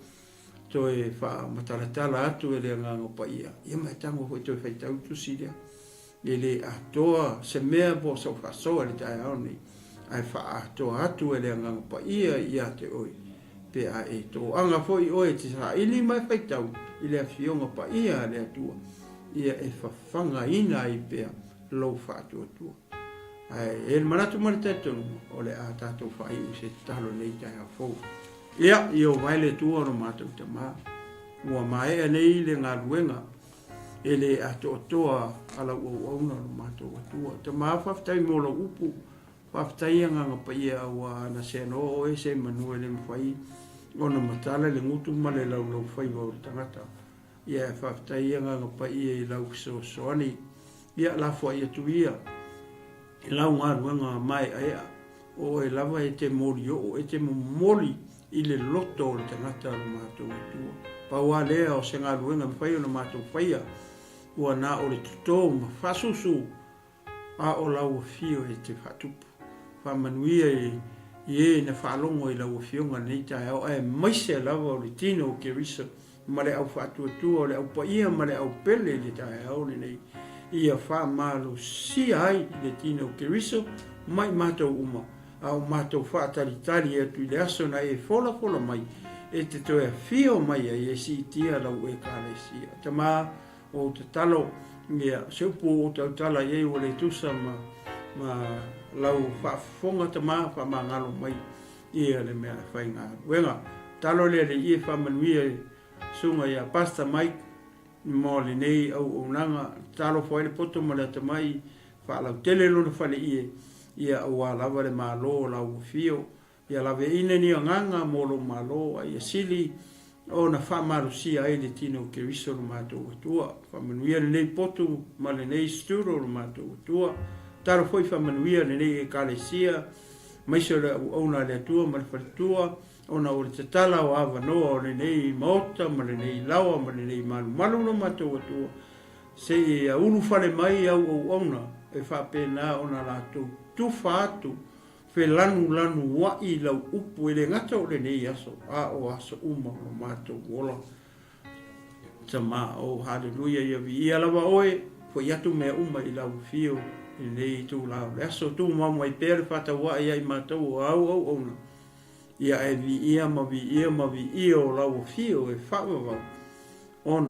toe faamatalatala atu e le Agaga Paia, ia ma e tago foi toe faitau le tusi lea. E le atoa se mea po o sau faasoa i le taeao nei, ae faaatoa atu e le Agaga Paia ia te oe, pe a e toaga foi oe e te saili ma e faitau i le Afioga Paia a le Atua, ia e fafagaina ai pea lou faatuatua. Ae e i ai le manatu ma le talitonuga, o le a tatou faaiu i se tatalo i lenei taeao fou. Ia, Ieova e le Atua o lo matou Tama, ua maea nei le galuega e le atoatoa a lau auauna o lo matou Atua. Tama, faafetai mo lau upu, faafetai Agaga Paia aua ana seanoa oe se manu e le mafai ona matala le gutu ma le laulaufaiva o le tagata. Ia, faafetai Agaga Paia i lau fesoasoani. Ia, lafoai atu ia i lau galuega maeaea, o oe lava e te molioo, e te momoli i le loto o le tagata o lo matou Atua. Pau lava lea o se galuega e mafai ona matou faia, ua na o le toto ma faasusu, a o lau afio e te faatupu. Faamanuia i e na faalogo i lau Afioga i lenei taeao, aemaise lava o le tino o Keriso ma le au faatuatua o le au paia ma le au pele i le taeao lenei, ia faamalosia ai le tino o Keriso ma i matou uma, a o matou faatalitali atu i le aso na e folafola mai e te toe afio mai ai e siitia lau Ekalesia. Tama, ua ou tatalo, ia, se upu ua ou tautala i ai ua le tusa ma, ma lau faafofoga, Tama, faamagalo mai ia le mea faigaluega. Tatalo le Alii e faamanuia i Susuga ia Pastor Mike mo lenei auaunaga. Tatalo foi le poto ma le atamai, faalautele lona faleie, ia aua lava le Malo o lau afio. Ia laveina ni agaga mo lou Malo, a ia sili ona faamalosia ai le tino o Keriso lo matou Atua. Faamanuia lenei potu ma lenei studio lo matou Atua. Tatalo foi faamanuia lenei Ekalesia, aemaise o le auauna a le Atua ma le faletua, ona o le tatala o avanoa o lenei maota ma lenei laoa ma lenei malumalu lo matou Atua, se i ulufale mai au auauna e faapena ona latou tufa atu felanulanuai lau upu, e le gata o lenei aso, a o aso uma o lo matou ola. Tama, oh, haleluia, ia viia lava oe, foi atu mea uma i lau afio i lenei itula o le aso. Tumau mai pea le faataua'i ia i matou o au auauna, ia e viia ma viia ma viia o lau afio e faavavau, ona.